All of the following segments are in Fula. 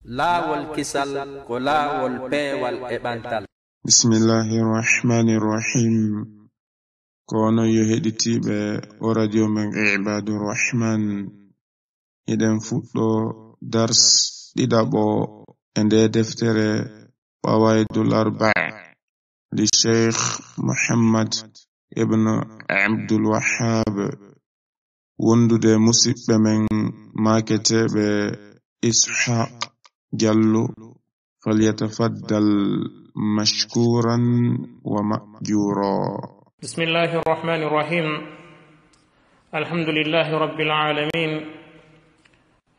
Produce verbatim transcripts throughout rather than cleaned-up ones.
Laawol kisal ko laawol peewal e ɓantal. Bismillahi rahmani rahim. Ko onon yo heɗitiiɓe o radio men Ibaadu Rahman. Hiɗen fuɗɗo dars ɗiɗaɓo e nde deftere Qawaidul Arba li Cheikh Muhammad ibn Abdul Wahhab, wondude musiɓɓe men maaketeeɓe Ishaq Diallo. فليتفضل مشكورا ومأجورا. بسم الله الرحمن الرحيم. الحمد لله رب العالمين.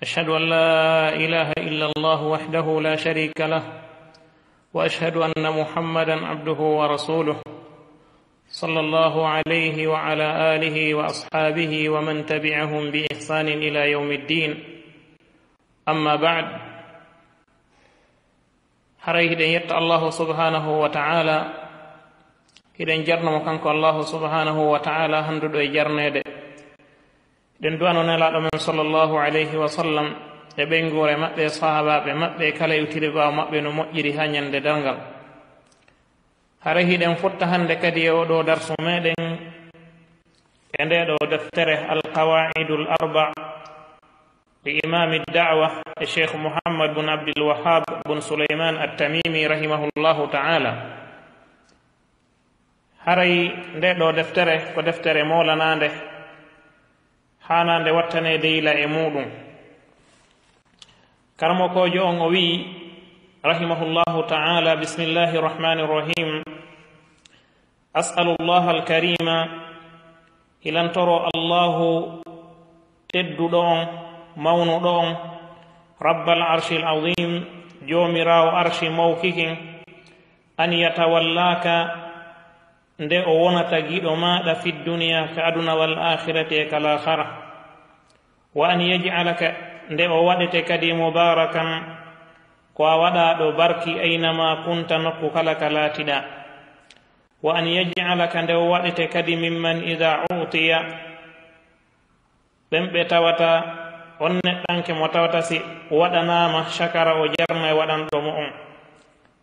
أشهد أن لا إله إلا الله وحده لا شريك له، وأشهد أن محمدا عبده ورسوله، صلى الله عليه وعلى آله وأصحابه ومن تبعهم بإحسان إلى يوم الدين. أما بعد. Haray hiɗen yetta Allahu subhanahu wa ta'ala, hiɗen jarno mo kanko Allahu subhanahu wa ta'ala, handuɗo e jarneede. Hiɗen du'ano Nelaaɗo men sallallahu alayhi wa sallam e ɓeynguure maɓɓe, sahaabaaɓe maɓɓe, kala iwtiri ɓaawo maɓɓe no moƴƴiri haa ñande darngal. Haray hiɗen fotta hande kadi e oɗo darsu meɗen e nde ɗo deftere Al-Qawaidul Arba li Imami Da'wa e Cheikh Muhammad bun Abdul Wahhab bun Sulaiman At-Tamimi rahimahullahu ta'ala. Haray nde ɗo deftere ko deftere molanande, hanande wattanede yila e muɗum. Karamokoojo on o wi'i, rahimahullahu ta'ala, bismillahi rahmani rahim, as'alu Allah al-karima, hilantoro Allahu tedduɗo on, mawnuɗo on, rabbal arshil azim, joomiraawo arshi mawkikin, an yatawallaka, nde o wonata giɗo maɗa fi duniya ka aduna wal akhirati e ka laakhara. Wa an yaj'alaka, nde o waɗete kadi mubarakan, ko a waɗa ɗo barki aynama kunta nokku kala ka laatiɗa. Wa an yaj'alaka, nde o waɗete kadi mimman idha utiya, ɓen ɓe tawata on neɗɗanke mo tawata si waɗanaama shakara o jarna e waɗanɗo mo on.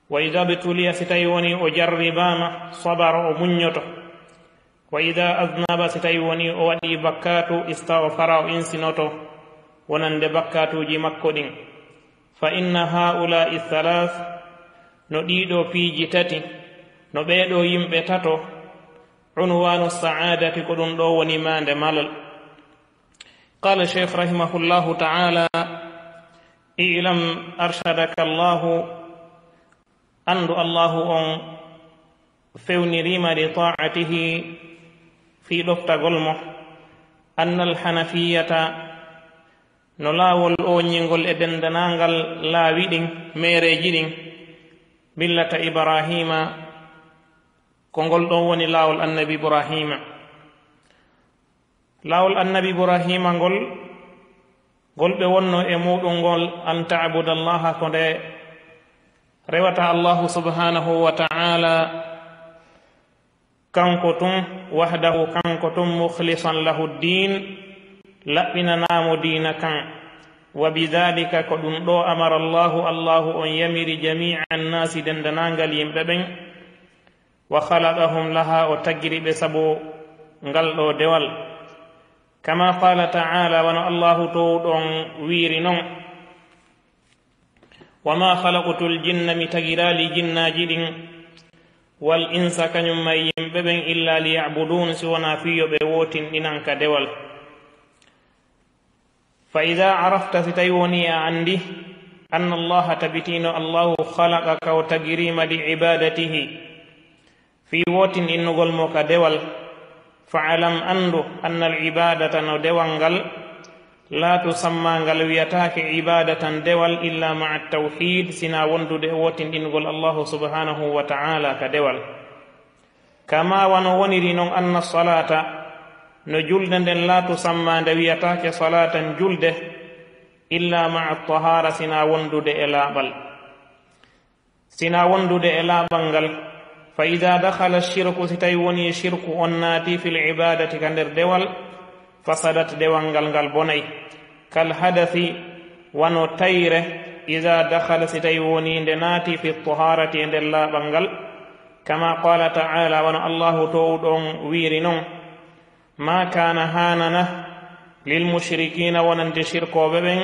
Wa idha btuliya, si tawi woni o jarribaama, sabara o muññoto. Wa idha aznaba, si tawi woni o waɗi bakkaatu, istaghfara o insinoto wonande bakkaatuuji makko ɗin. Fa inna haula'i thalath, no ɗiɗo piiji tati, no ɓeɗo yimɓe tato, unwanu sa'adati, ko ɗum ɗo woni maande malal. Qala Cheikh rahimahullahu ta'ala, i'lam arshadaka Allahu, anndu Allahu on fewnirima li ta'atihi, fi ɗoftagol mo, annal hanafiyata, no laawol o ñingol e dendanangal laawi ɗin, meereeji ɗin, millata Ibrahima, ko ngol ɗon woni laawol annabi Ibrahima. Laawol annabi Ibrahima ngol, ngol ɓe wonno e muɗum ngol, an ta'budallaha, ko nde rewata Allahu subhanahu wa ta'ala kanko tun, wahdahu, kanko tun, mukhlisan lahu ddin, laɓɓinanamo diina kan. Wa bidhalika, ko ɗum ɗo, amara Allahu, Allahu on yamiri, jami'a nnaasi, dendanangal yimɓe ɓen, wa khalaqahum laha, o tagiri ɓe sabu ngal ɗo dewal. Kama qala ta'ala, wano Allahu towɗo on wiiri non, wa ma khalaqtul jinna, mi tagirali jinnaaji ɗin, wal insa, kañum ma e yimɓe ɓen, illa liya'budun, si wona fii yo ɓe wootinɗinan ka dewal. Fa idha arafta, si tawi woni a andi, anna Allaha, tabitino Allahu, khalaqaka, o tagirima, li ibadatihi, fii wootinɗinnugol mo ka dewal, fa'lam, andu, anna al ibadata, no dewal ngal, la tusamma, ngal wiyataake ibadatan dewal, illa ma'a tawhid, sina wondude e wootinɗinnugol Allahu subhanahu wa ta'ala ka dewal. Kama wano woniri non, anna salata, no julde nden, la tusamma, nde wiyataake salatan julde, illa ma'a tahara, sina wondude e laaɓal. Sina wondude e laaɓal ngal. Fa idha dakhala shirku, si tawi woni shirku on naati, fil ibadati, ka nder dewal, fasadat, dewal ngal ngal bonay. Kal hadathi, wano tayre, Ida dakhala, si tawi woni nde naati, fi taharati, e nder laaɓal ngal, kama qala ta'ala, wano Allahu toowuɗo on wiiri non, ma kana, haanana, lil mushrikina, wonande shirkooɓe ɓen,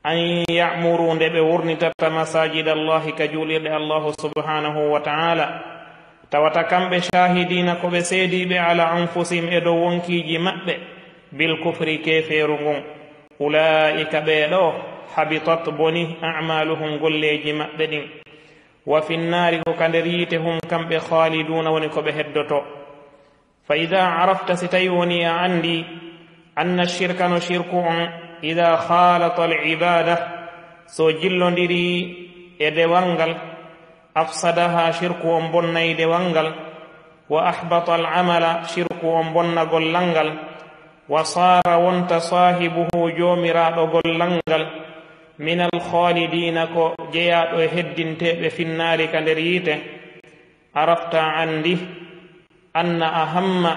an ya'muru, nde ɓe wurnitata, masajida Allahi, ka juulirɗe Allahu subhanahu wa ta'ala, tawata kamɓe shahidina ko ɓe seediiɓe, ala anfusihim, e dow wonkiiji maɓɓe, bil kufri, keefeeru ngun. Ulaa'ika, ɓee ɗoo, habitat, boni, a'maluhum, golleeji maɓɓe ɗin, wa finnaari, ko ka nder yiite, hum, kamɓe, khaliduna, woni ko ɓe heddoto. Fa ida arafta, si tawi woni a anndi, anna shirka, no shirku on, ida khalata al ibada, so jillondiri e dewal ngal, afsadaha, shirku on bonnay dewal ngal, wa ahbata al amala, shirku on bonna gollal ngal, wa sara, wonta, sahibuhu, joomiraaɗo gollal ngal, min al khalidina, ko jeyaaɗo e heddinteeɓe, finnaari, ka nder yiite, arafta, anndi, anna ahamma,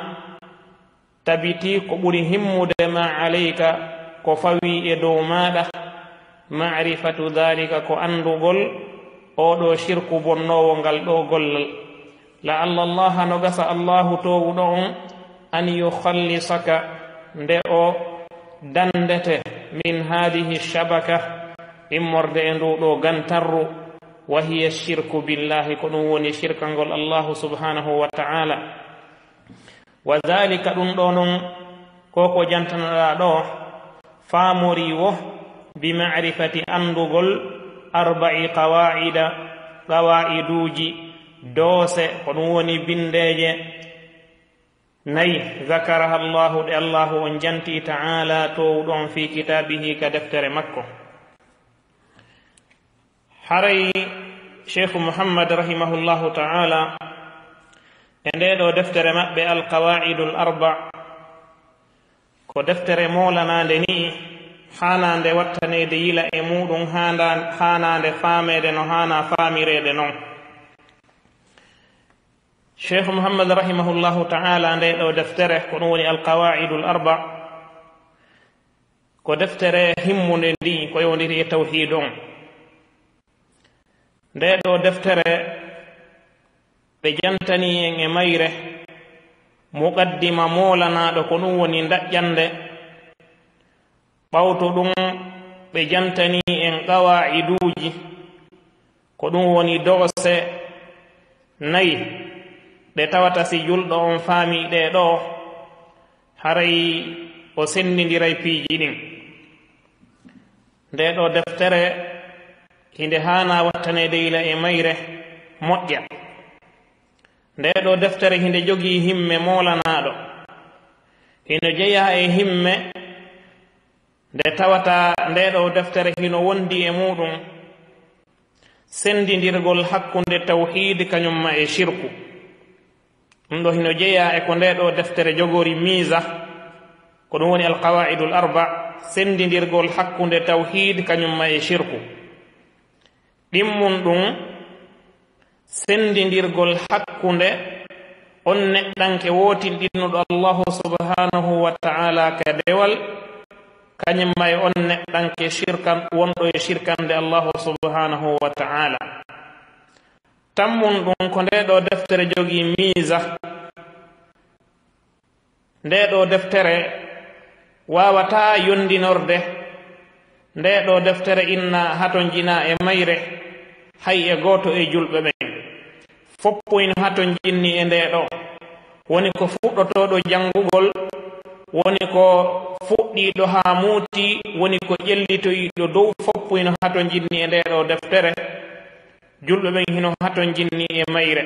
tabiti ko ɓuri himmude, ma alayka, ko fawi e dow maaɗa, ma'rifatu dhalika, ko anndugol oo ɗoo shirku bonnoowo ngal ɗoo gollal. La'alla Allaha, no gasa Allahu toowuɗo on, an yukhallisaka, nde o dandete, min hadihi shabaka, immorde e nduu ɗoo gantarru, wa hiya shirku billahi, ko ɗum woni shirkangol Allahu subhanahu wa ta'ala. Wa dhalika, ɗum ɗoo non, ko ko jantanoɗaa ɗoo, faamori wo, bi ma'rifati, anndugol, arba'i qawaa'ida, qawaa'iduuji, doose, ko ɗum woni binndeeje nayi, zakaraha Allahu, ɗe Allahu on janti, ta'ala, toowuɗo on, fi kitaabihi, ka deftere makko. Haray Sheikh Muhammad, rahimahullahu ta'ala, e ndee ɗoo deftere maɓɓe, Al Qawaa'idul Arba, ko deftere moolanaande nii, haanaande wattaneede yila e muuɗum, haanda-, haanaande faameede no haanaa faamireede non. Sheikh Muhammad, rahimahullahu ta'ala, ndee ɗoo deftere, ko ɗum woni Al Qawaa'idul Arba, ko deftere himmunde ndi, ko yowndiri e tawhiid on. Ndee ɗoo deftere, ɓe jantanii en e mayre muqaddima moolanaaɗo, ko ɗum woni ndaƴƴannde. Ɓawto ɗum, ɓe jantanii en qawaa'iduuji, ko ɗum woni doose nayi, ɗe tawata si julɗo on faamii ɗee ɗoo, haray o senndindiray piiji ɗin. Ndee ɗoo deftere, hinde haanaa wattaneede yila e mayre moƴƴa. Ndee ɗoo deftere hinde jogii himme moolanaaɗo. Hino jeyaa e himme nde tawata ndee ɗoo deftere hino wondi e muuɗum senndindirgol hakkunde tawhiid kañum ma e shirku. Ɗum ɗoo hino jeyaa e ko ndee ɗoo deftere jogori miisa, ko ɗum woni Al Qawaa'idul Arba, senndindirgol hakkunde tawhiid kañum ma e shirku. Ɗimmun ɗum, senndindirgol hakkunde on neɗɗanke wootinɗinɗo Allahu subhanahu wa ta'ala ka dewal, kañum ma e on neɗɗanke shirkan-, wonɗo e shirkande Allahu subhanahu wa ta'ala. Tammun ɗum, ko ndee ɗoo deftere jogii miisa. Ndee ɗoo deftere waawataa yondinorde. Ndee ɗoo deftere inna hatonjinaa e mayre hay e gooto e julɓe ɓen. Foppu hino hatonjinni e ndee ɗoo. Woni ko fuɗɗotooɗo janngugol, woni ko fuɗɗiiɗo haa muuti, woni ko ƴellitoyiiɗo dow, foppu hino hatonjinni e ndee ɗoo deftere. Julɓe ɓen hino hatonjinni e mayre.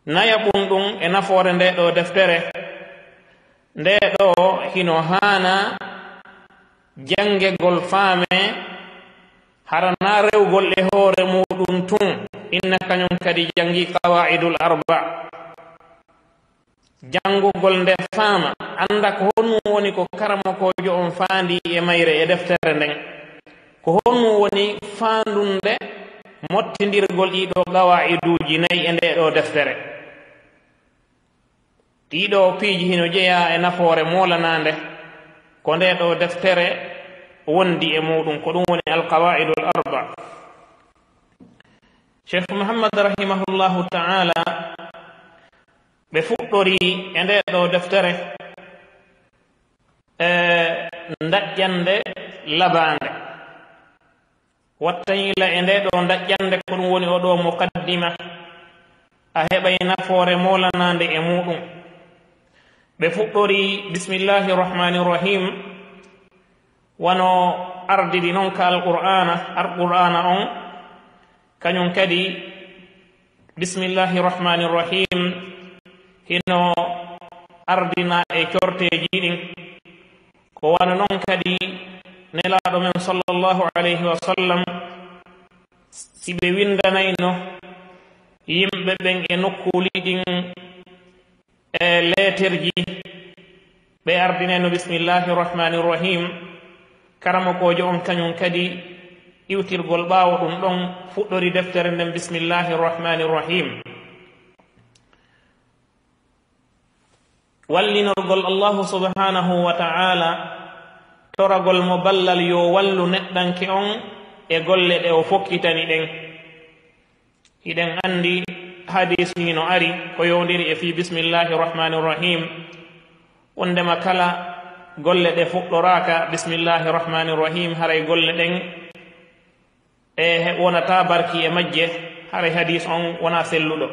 Nayaɓun ɗum e nafoore ndee ɗoo deftere. Ndee ɗoo hino haana janngegol, faame, hara naa rewgol e hoore muuɗum tun, inna kañum kadi janngi Qawaa'idul Arba. Janngugol nde faama, annda ko honɗum woni ko karamokoojo on faandi e mayre e deftere nden. Ko honɗum woni faandunde mottindirgol ɗii ɗoo qawaa'iduuji nayi e ndee ɗoo deftere. Ɗii ɗoo piiji hino jeyaa e nafoore moolanaande ko ndee ɗoo deftere wondi e muɗum, ko ɗum woni Al-Qawaa'idul Arba. Cheikh Muhammad rahimahullahu ta'ala, ɓe fuɗɗori e nde ɗo deftere, e ndaƴƴande labaande. Watta yila e nde ɗo ndaƴƴande, ko ɗum woni o ɗo muqaddima, a heɓay nafoore moolanaande e muɗum. Ɓe fuɗɗori bismillahi rahmani rahim, wano ardiri non ka Alqur'aana, Alqur'aana on, kañum kadi, bismillahi rahmani rahim, hino ardina e corteeji ɗin. Ko wano non kadi Nelaaɗo men sallallahu alayhi wa sallam, si ɓe windanayno yimɓe ɓen e nokkuuli ɗin e leeterji, ɓe ardinayno bismillahi rahmani rahim, karamokoojo on kañum kadi iwtirgol ɓaawo ɗum ɗon fuɗɗori deftere nden bismillahi rahmani rahim. Wallinorgol Allahu subhanahu wa ta'ala, toragol mo ballal yo wallu neɗɗanke on e golle ɗe o fokkitani ɗen. Hiɗen anndi hadiisu hino ari ko yowndiri e fii bismillahi rahmani rahim, wondema kala golle ɗe fuɗɗoraaka bismillahi rahmani rahim, haray golle ɗen e he-, wonata barki e majje, haray hadiis on wona selluɗo.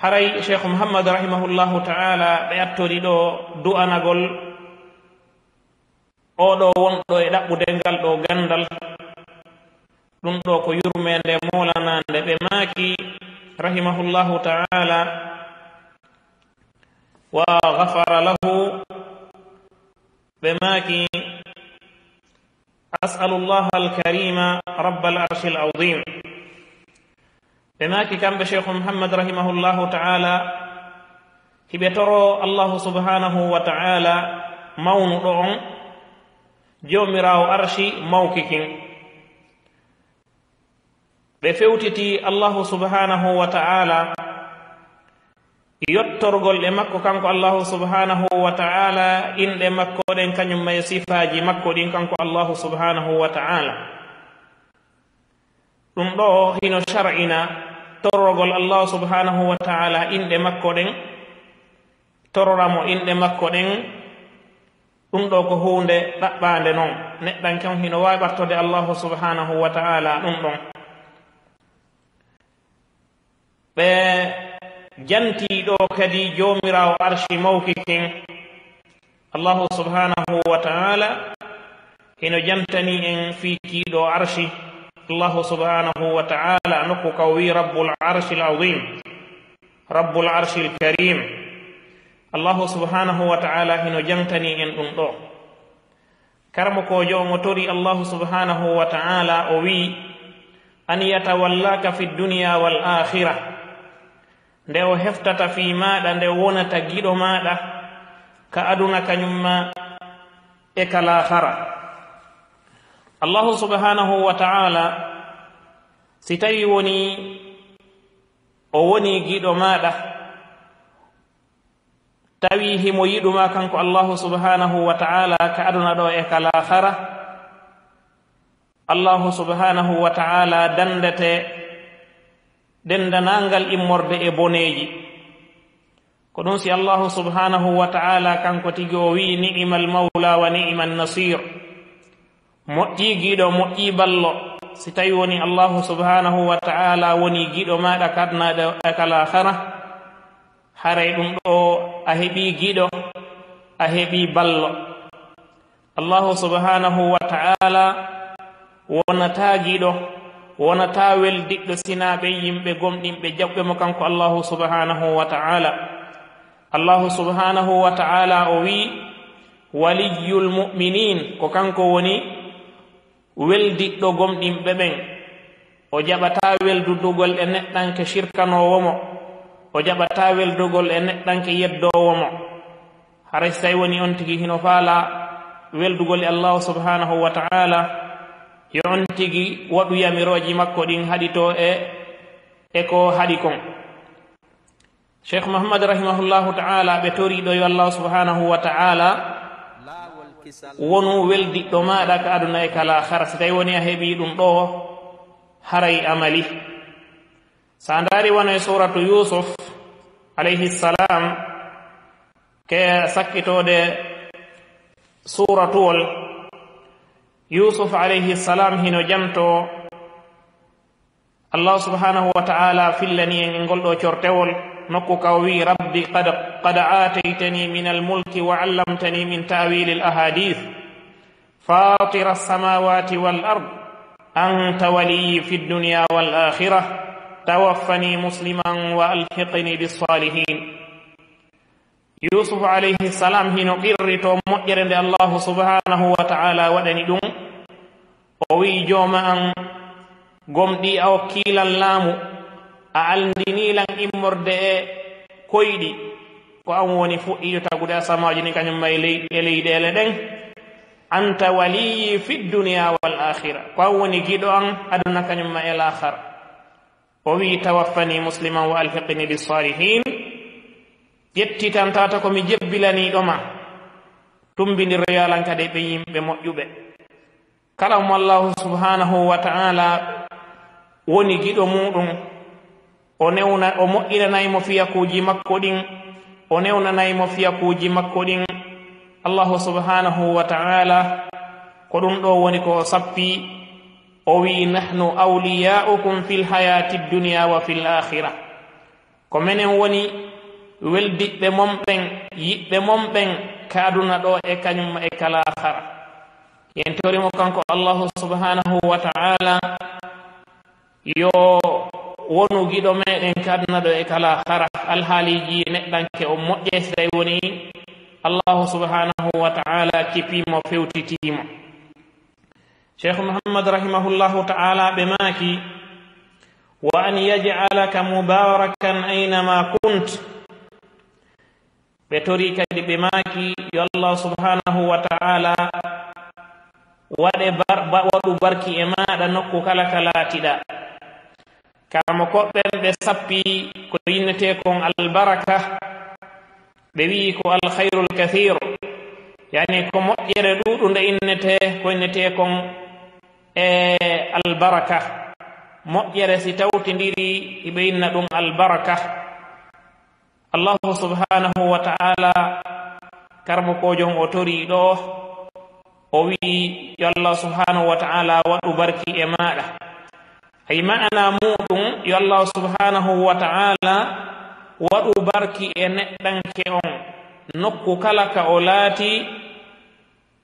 Haray Cheikh Muhammad rahimahullahu ta'ala ɓe attori ɗo du'anagol oɗo wonɗo e ɗaɓɓude ngal ɗo ganndal. Ɗum ɗo ko yurmeende moolanaande. Ɓe maaki, rahimahullahu ta'ala, wa ghafara lahu, ɓe maaki, as'alullaha al-karima rabbal arshil azim. Ɓe maaki kamɓe Cheikh Muhammad rahimahullahu ta'ala, hiɓe toro Allahu subhanahu wa ta'ala mawnuɗo on, Joomiraawo arshi mawki kin. Ɓe fewtiti Allahu subhanahu wa ta'ala, yottorgol e makko kanko Allahu subhanahu wa ta'ala, inɗe makko ɗen, kañum ma e sifaaji makko ɗin kanko Allahu subhanahu wa ta'ala. Ɗum ɗo hino shar'ina torrogol Allahu subhanahu wa ta'ala inɗe makko ɗen, torora mo inɗe makko ɗen. Ɗum ɗo ko huunde ɗaɓɓaande non. Neɗɗanke on hino waawi ɓartode Allahu subhanahu wa ta'ala ɗum ɗon. Ɓe jantii ɗo kadi Joomiraawo Arshi mawki kin. Allahu subhanahu wa ta'ala hino jantani en fii kiiɗo Arshi. Allahu subhanahu wa ta'ala nokku ka o wi'i Rabbul Arshil Azim, Rabbul Arshil Karim. Allahu subhanahu wa ta'ala hino jantani en ɗum ɗo. Karamokoojo on o tori Allahu subhanahu wa ta'ala, o wi'i, "An yatawallaka fi dunya wal akhirah." Nde o heftata fii maaɗa, nde wonata giɗo maaɗa ka aduna kañum ma e ka laakhara. Allahu subhanahu wa ta'ala, si tawi woni o woni giɗo maaɗa, tawi himo yiɗuma kanko Allahu subhanahu wa ta'ala ka aduna ɗo e ka laakhara, Allahu subhanahu wa ta'ala dandete dendanangal immorde e boneeji. Ko ɗum si Allahu subhanahu wa ta'ala kanko tigi o wi'i, "Ni'imal mawla wa ni'iman nasir." Moƴƴii giɗo, moƴƴii ballo. Si tawi woni Allahu subhanahu wa ta'ala woni giɗo maaɗa ka aduna ɗo e ka laakhara, haray ɗum ɗo a heɓii giɗo, a heɓii ballo. Allahu subhanahu wa ta'ala wonataa giɗo, wonataa weldiɗɗo sinaa ɓe yimɓe gomɗinɓe jaɓɓe mo kanko Allahu subhanahu wa ta'ala. Allahu subhanahu wa ta'ala o wi'i, "Waliyyul mu'minin," ko kanko woni weldiɗɗo gomɗinɓe ɓen. O jaɓataa weldudugol e neɗɗanke shirkanoowo mo. O jaɓataa weldugol e neɗɗanke yeddoowo mo. Haray si tawi woni on tigi hino faala weldugol e Allahu subhanahu wa ta'ala, yo on tigi waɗu yamirooji makko ɗin haɗitoo e, e ko haɗi kon. Cheikh Muhammad rahimahullahu ta'ala, ɓe tori ɗo yo Allahu subhanahu wa ta'ala wonu weldiɗɗo maaɗa ka aduna e ka laakhara. Si tawi woni a heɓi ɗum ɗo, haray a mali. Sa ndaari wano e suratu Yusuf alayhi salam, ke sakkitoode suratuwol, Yusuf alayhi salam hino janto Allah subhanahu wa ta'ala fillani en e ngol ɗo cortewol, nokku ka o wi'i: "Rabbi qad, qad aataytani min al-mulki wa allamtani min ta'wili al-ahadith. Fatira as-samawati wal ard. Anta waliyyi fid dunya wal akhirah. Tawaffani musliman wa alhiqni bis salihin." Yusuf alayhi salam hino qirrito moƴƴere nde Allahu subhanahu wa ta'ala waɗani ɗum. O wi'i: "Jooma an, gomɗii a okkii lan laamu, a alndinii lan immorde e koyɗi. Ko an woni fuɗɗiiɗo tagude asamaaji ɗin, kañum ma e ley-, e leyɗeele ɗen. Anta waliyyi fid dunya wal akhira. Ko an woni giɗo an aduna kañum ma e laakhara." O wi'i: "Tawaffani musliman wa alhiqni bis salihin." Ƴettitan tata ko mi jebbilaniiɗo ma. Tumbindir yo alan kadi ɓe yimɓe moƴƴuɓe. Kala mo Allahu subhanahu wa ta'ala woni giɗo muɗum, o newna, o moƴƴinanay mo fiyakuuji makko ɗin, o newnanay mo fiyakuuji makko ɗin. Allahu subhanahu wa ta'ala ko ɗum ɗo woni ko o sappi, o wi'i: "Nahnu awliya'ukum fil hayati dunya wa fil akhirah." Ko menen woni weldiɓɓe mon ɓen, yiɓɓe mon ɓen, ka aduna ɗo e kañum e ka laakhara. Yen tori mo kanko Allahu subhanahu wa ta'ala, yo wonu giɗo meɗen ka aduna ɗo e ka laakhara. Alhaaliiji neɗɗanke o moƴƴe si tawi woni Allahu subhanahu wa ta'ala cipimo, fewtitimo. Cheikh Muhammad rahimahullahu ta'ala ɓe maaki: "Wa an yaj'alaka mubarakan aynama kunt." Ɓe tori kadi ɓe maaki, yo Allah subhanahu wa ta'ala waɗe bar-, ba-, waɗu barki e maaɗa nokku kala ka laatiɗa. Karamo ko ɓen ɓe sappi ko innetee kon albaraka, ɓe wi'i ko alkhayrul kathir, yani ko moƴƴere ɗuuɗunde innetee, ko innetee kon e albaraka. Moƴƴere si tawtindiri, hiɓe inna ɗum albaraka. Allahu subhanahu wa ta'ala, karmo ko jom o tori ɗo, o wi'i, yo Allah subhanahu wa ta'ala waɗu barki e maaɗa. Ay ma'ana muɗum, yo Allah subhanahu wa ta'ala waɗu barki e neɗɗanke on, nokku kala ka o laati,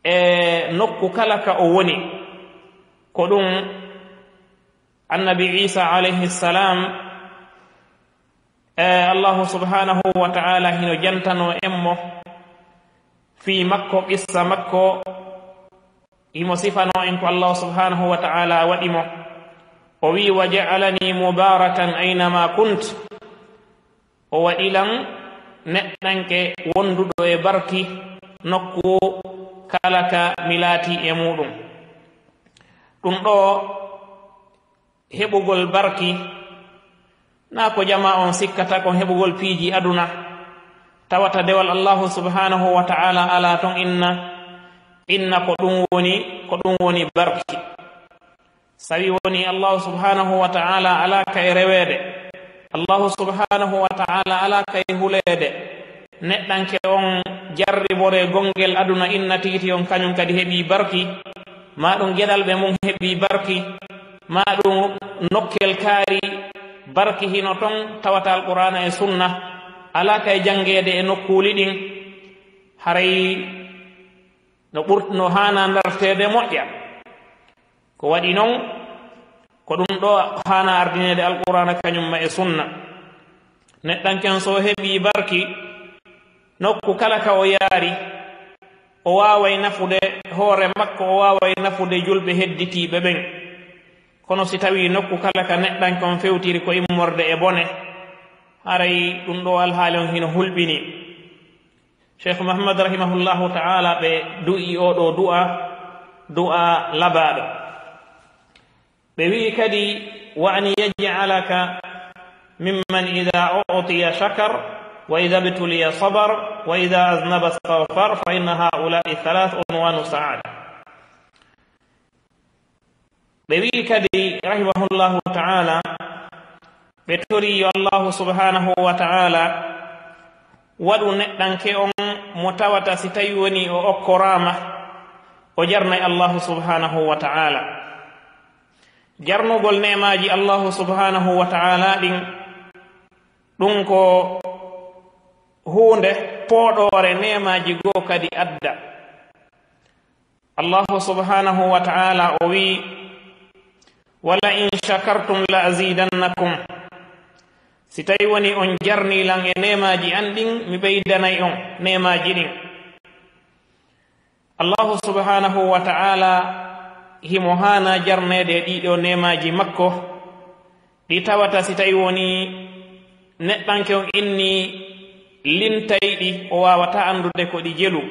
e nokku kala ka o woni. Ko ɗum Annabi Isa alayhi salam, e, Allahu subhanahu wa ta'ala hino jantano en mo fii makko, qissa makko, himo sifano en ko Allahu subhanahu wa ta'ala waɗi mo. O wi'i: "Wa ja'alani mubarakan aynama kunt." O waɗi lan neɗɗanke wonduɗo e barki nokku kala ka mi laati e muɗum. Ɗum ɗo heɓugol barki, na ko jama on sikkata kon heɓugol piiji aduna, tawata dewal Allahu subhanahu wa ta'ala ala ton inna, inna ko ɗum woni, ko ɗum woni barki. Sawi woni Allahu subhanahu wa ta'ala ala kay reweede, Allahu subhanahu wa ta'ala ala kay huleede. Neɗɗanke on jarribore gongel aduna inna tigi on kañum kadi heɓi barki, ma ɗum geɗalɓe mum heɓi barki, ma ɗum nokkel kaari barki hino ton tawata Alqur'aana e Sunna, alaa kay janngeede e nokkuuli ɗin, haray no ɓurt-, no haana ndarteede moƴƴa. Ko waɗi non, ko ɗum ɗo haana ardineede Alqur'aana kañum ma e Sunna. Neɗɗanken so heɓii barki, nokku kala ka o yaari, o waaway nafude hoore makko, o waaway nafude julɓe hedditiiɓe ɓen. Kono si tawii nokku kala ka neɗɗanke on fewtiri ko immorde e bone, haray ɗum ɗo alhaali on hino hulɓini. Cheikh Muhammad rahimahullahu ta'ala ɓe du'i oo ɗoo du'a, du'a labaaɗo. Ɓe wi'i kadi, "Wa an yaj'alaka mimman idha u'tiya shakar, وإذا ابتلي صبر، وإذا أذنب استغفر، فإن هؤلاء الثلاث عنوان السعادة. Ɓe wi'i kadi, rahimahullahu ta'ala, ɓe tori yo Allahu subhanahu wa ta'ala waɗu neɗɗanke on mo tawata si tawi woni o okkoraama, o jarnay Allahu subhanahu wa ta'ala. Jarnugol neemaaji Allahu subhanahu wa ta'ala ɗin, ɗum ko huunde pooɗoore neemaaji goo kadi adda. Allahu subhanahu wa ta'ala o wi'i, "Wala in shakartum la azidannakum." Si tawi woni on jarni lan e neemaaji an ɗin, mi ɓeydanay on neemaaji ɗin. Allahu subhanahu wa ta'ala himo haana jarneede e ɗiɗo neemaaji makko, ɗi tawata si tawi woni neɗɗanke on inni lintay ɗi, o waawata anndude ko ɗi jelu.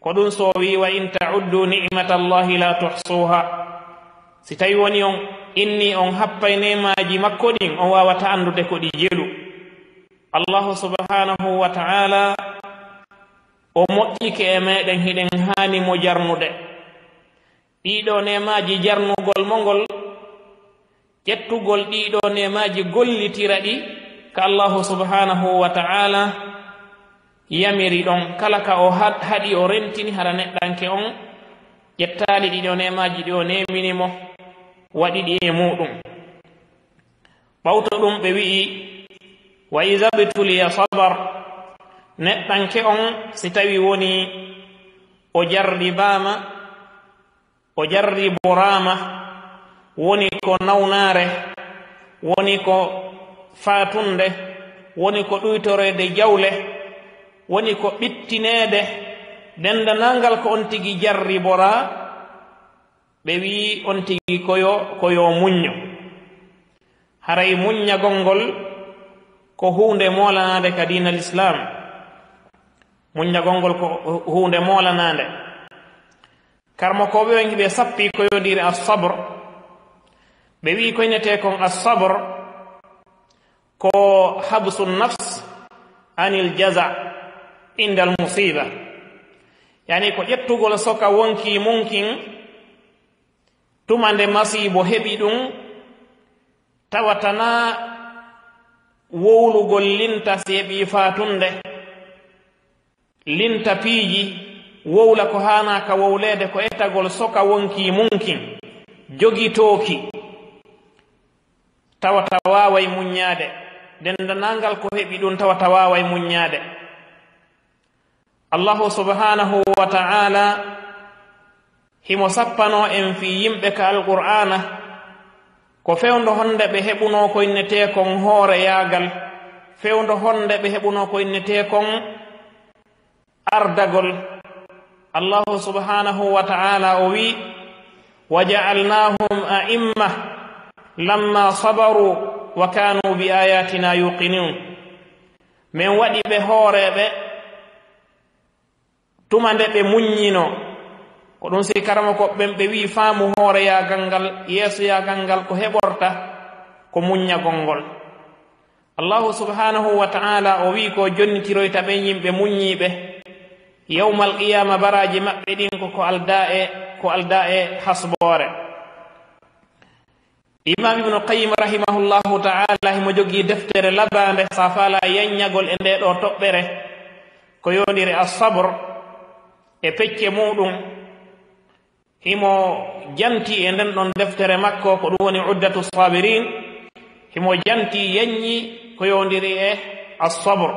Ko ɗum so o wi'i, "Wa in ta'uddu ni'matallahi la tuhsuha." Si tawi woni on inni on happay neemaaji makko ɗin, on waawata anndude ko ɗi jelu. Allahu subhanahu wa ta'ala o moƴƴike e meɗen, hiɗen haani mo jarnude. Ɗiɗo neemaaji jarnugol mo ngol, ƴettugol ɗiɗo neemaaji gollitira ɗi ka Allahu subhanahu wa ta'ala yamiri ɗon. Kala ka o had-, haɗi o rentini hara neɗɗanke on ƴettaali ɗiɗo neemaaji ɗi o neemini mo, waɗi ɗi e muɗum. Ɓawto ɗum ɓe wi'i, "Wa iza btuliya sabar." Neɗɗanke on si tawi woni o jarribaama, o jarriboraama, woni ko nawnaare, woni ko faatunde, woni ko ɗuytoreede jawle, woni ko ɓittineede, denndanangal ko on tigi jarriboraa, ɓe wi'i on tigi ko yo, ko yo muñño. Haray muññagol ngol ko huunde moolanaande ka diina Lislaam. Muññagol ngol ko huunde moolanaande. Karmokooɓe ɓen hiɓe sappi ko yondiri as-sabr. Ɓe wi'i ko innetee kon as-sabr ko habsu nafs anil jaza indal musiba. Yani ko ƴettugol soka wonki munkin tuma nde masiibo heɓi ɗum, tawa tanaa wowlugol linta si heɓi faatunde, linta piiji, wowla ko haanaaka wowleede, ko etagol soka wonki munkin, jogitooki, tawa ta waaway muññaade. Denndanangal ko heɓi ɗum, tawa ta waaway muññaade. Allahu subhanahu wa ta'ala himo sappanoo en fii yimɓe ka Alqur'aana, ko fewndo honde ɓe heɓunoo ko innetee kon hooreyaagal, fewndo honde ɓe heɓunoo ko innetee kon ardagol. Allahu subhanahu wa ta'ala o wi'i, "Wa ja'alnahum a'imma lamma sabaru wa kanu bi ayatina yuqinun." Men waɗi ɓe hooreeɓe tuma nde ɓe muññino. Ko ɗum si karamoko ɓen ɓe wi'i faamu hooreyaagal ngal, yeesoyaagal ngal ko heɓorta ko muññagol ngol. Allahu subhanahu wa ta'ala o wi'i ko jonnitiroyta ɓen yimɓe muññiiɓe. Yawmal qiyaama baraaji maɓɓe ɗin ko, ko aldaa e, ko aldaa e hasboore. Imam Ibnu Qayyim rahimahullahu ta'ala himo jogii deftere labaande sa faala yanñagol e nde ɗo toɓɓere ko yondiri as-sabr e pecce muɗum. Himo janti e nden ɗon deftere makko, ko ɗum woni Uddatu Sabirin. Himo janti yanñi ko yondiri e as-sabr.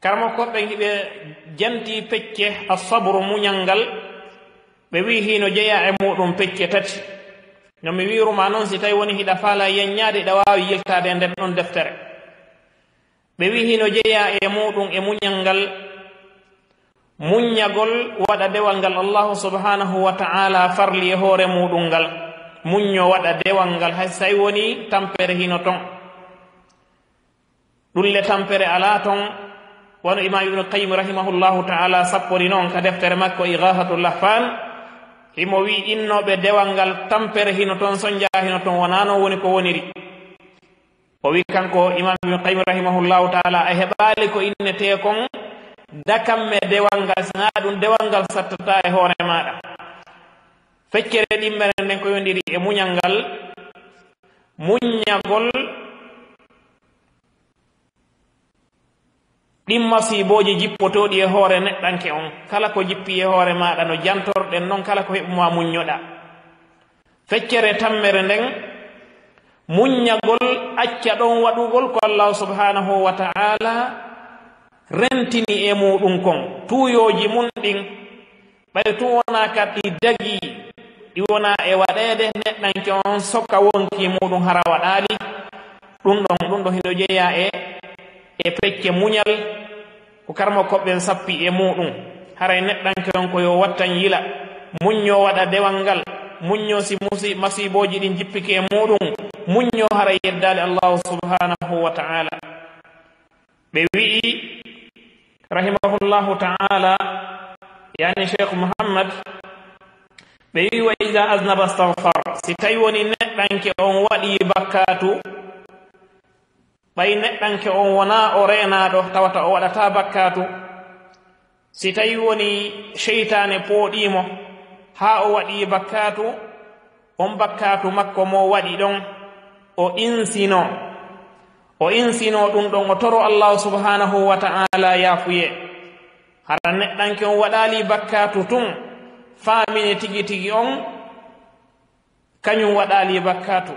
Karamoko ɓen hiɓe janti pecce as-sabru, muñal ngal, ɓe wi'i hino jeyaa e muɗum pecce tati. No mi wi'iruma non, si tawi woni hiɗa faala yanñaade, hiɗa waawi yiltaade e nden ɗon deftere. Ɓe wi'i hino jeyaa e muɗum e muñal ngal, muññagol waɗa dewal ngal Allahu subhanahu wa ta'ala farli e hoore muɗum ngal, muñño waɗa dewal ngal, hay si tawi woni tampere hino ton. Ɗum le tampere alaa ton, wano Imam Ibnu Qayyim rahimahullahu ta'ala sappori non ka deftere makko Ighaathatul Lahfaan, himo wi'i innooɓe dewal ngal tampere hino ton, sonjaa hino ton, wonaa non woni ko woniri. O wi kanko Imam Ibn Qayyim rahimahullahu ta'ala, a heɓaali ko innetee kon dakamme dewal ngal, sinaa ɗum dewal ngal sattata e hoore maaɗa. Feccere ɗimmere nden ko yondiri e muñal ngal, muññagol ɗin masiibooji jippotooɗi e hoore neɗɗanke on. Kala ko jippi e hoore maaɗa no jantorɗen non, kala ko heɓumaa muññoɗaa. Feccere tammere nden, muññagol, acca ɗon waɗugol ko Allahu subhanahu wa ta'ala rentini e muɗum kon, tuuyooji mun ɗin, ɓay tun wonaa ka ɗi dagii, ɗi wonaa e waɗeede, neɗɗanke on soka wonkii muɗum hara waɗaali. Ɗum ɗon, ɗum ɗon hino jeyaa e, e pecce muñal, ko karmokooɓe ɓen sappi e muɗum. Haray neɗɗanke on ko yo wattan yila, muññoo waɗa dewal ngal, muññoo si musi-, masiibooji ɗin jippike e muɗum, muññoo haray yeddaali Allahu subhanahu wa ta'ala. Ɓe wi'i, rahimahullahu ta'ala, yani Cheikh Muhammad, ɓe wi'i, "Wa iza aznaba astaghfar." Si tawi woni neɗɗanke on waɗi bakkaatu, ɓay neɗɗanke on wonaa o reenaaɗo, tawata o waɗataa bakkaatu. Si tawi woni seytaane pooɗii mo, haa o waɗi bakkaatu, on bakkaatu makko mo waɗi ɗon, o insinoo. O insinoo ɗum ɗon, o toro Allahu subhanahu wa ta'ala yaafuyee. Hara neɗɗanke on waɗaali bakkaatu tun, faamini tigi tigi on, kañum waɗaali bakkaatu.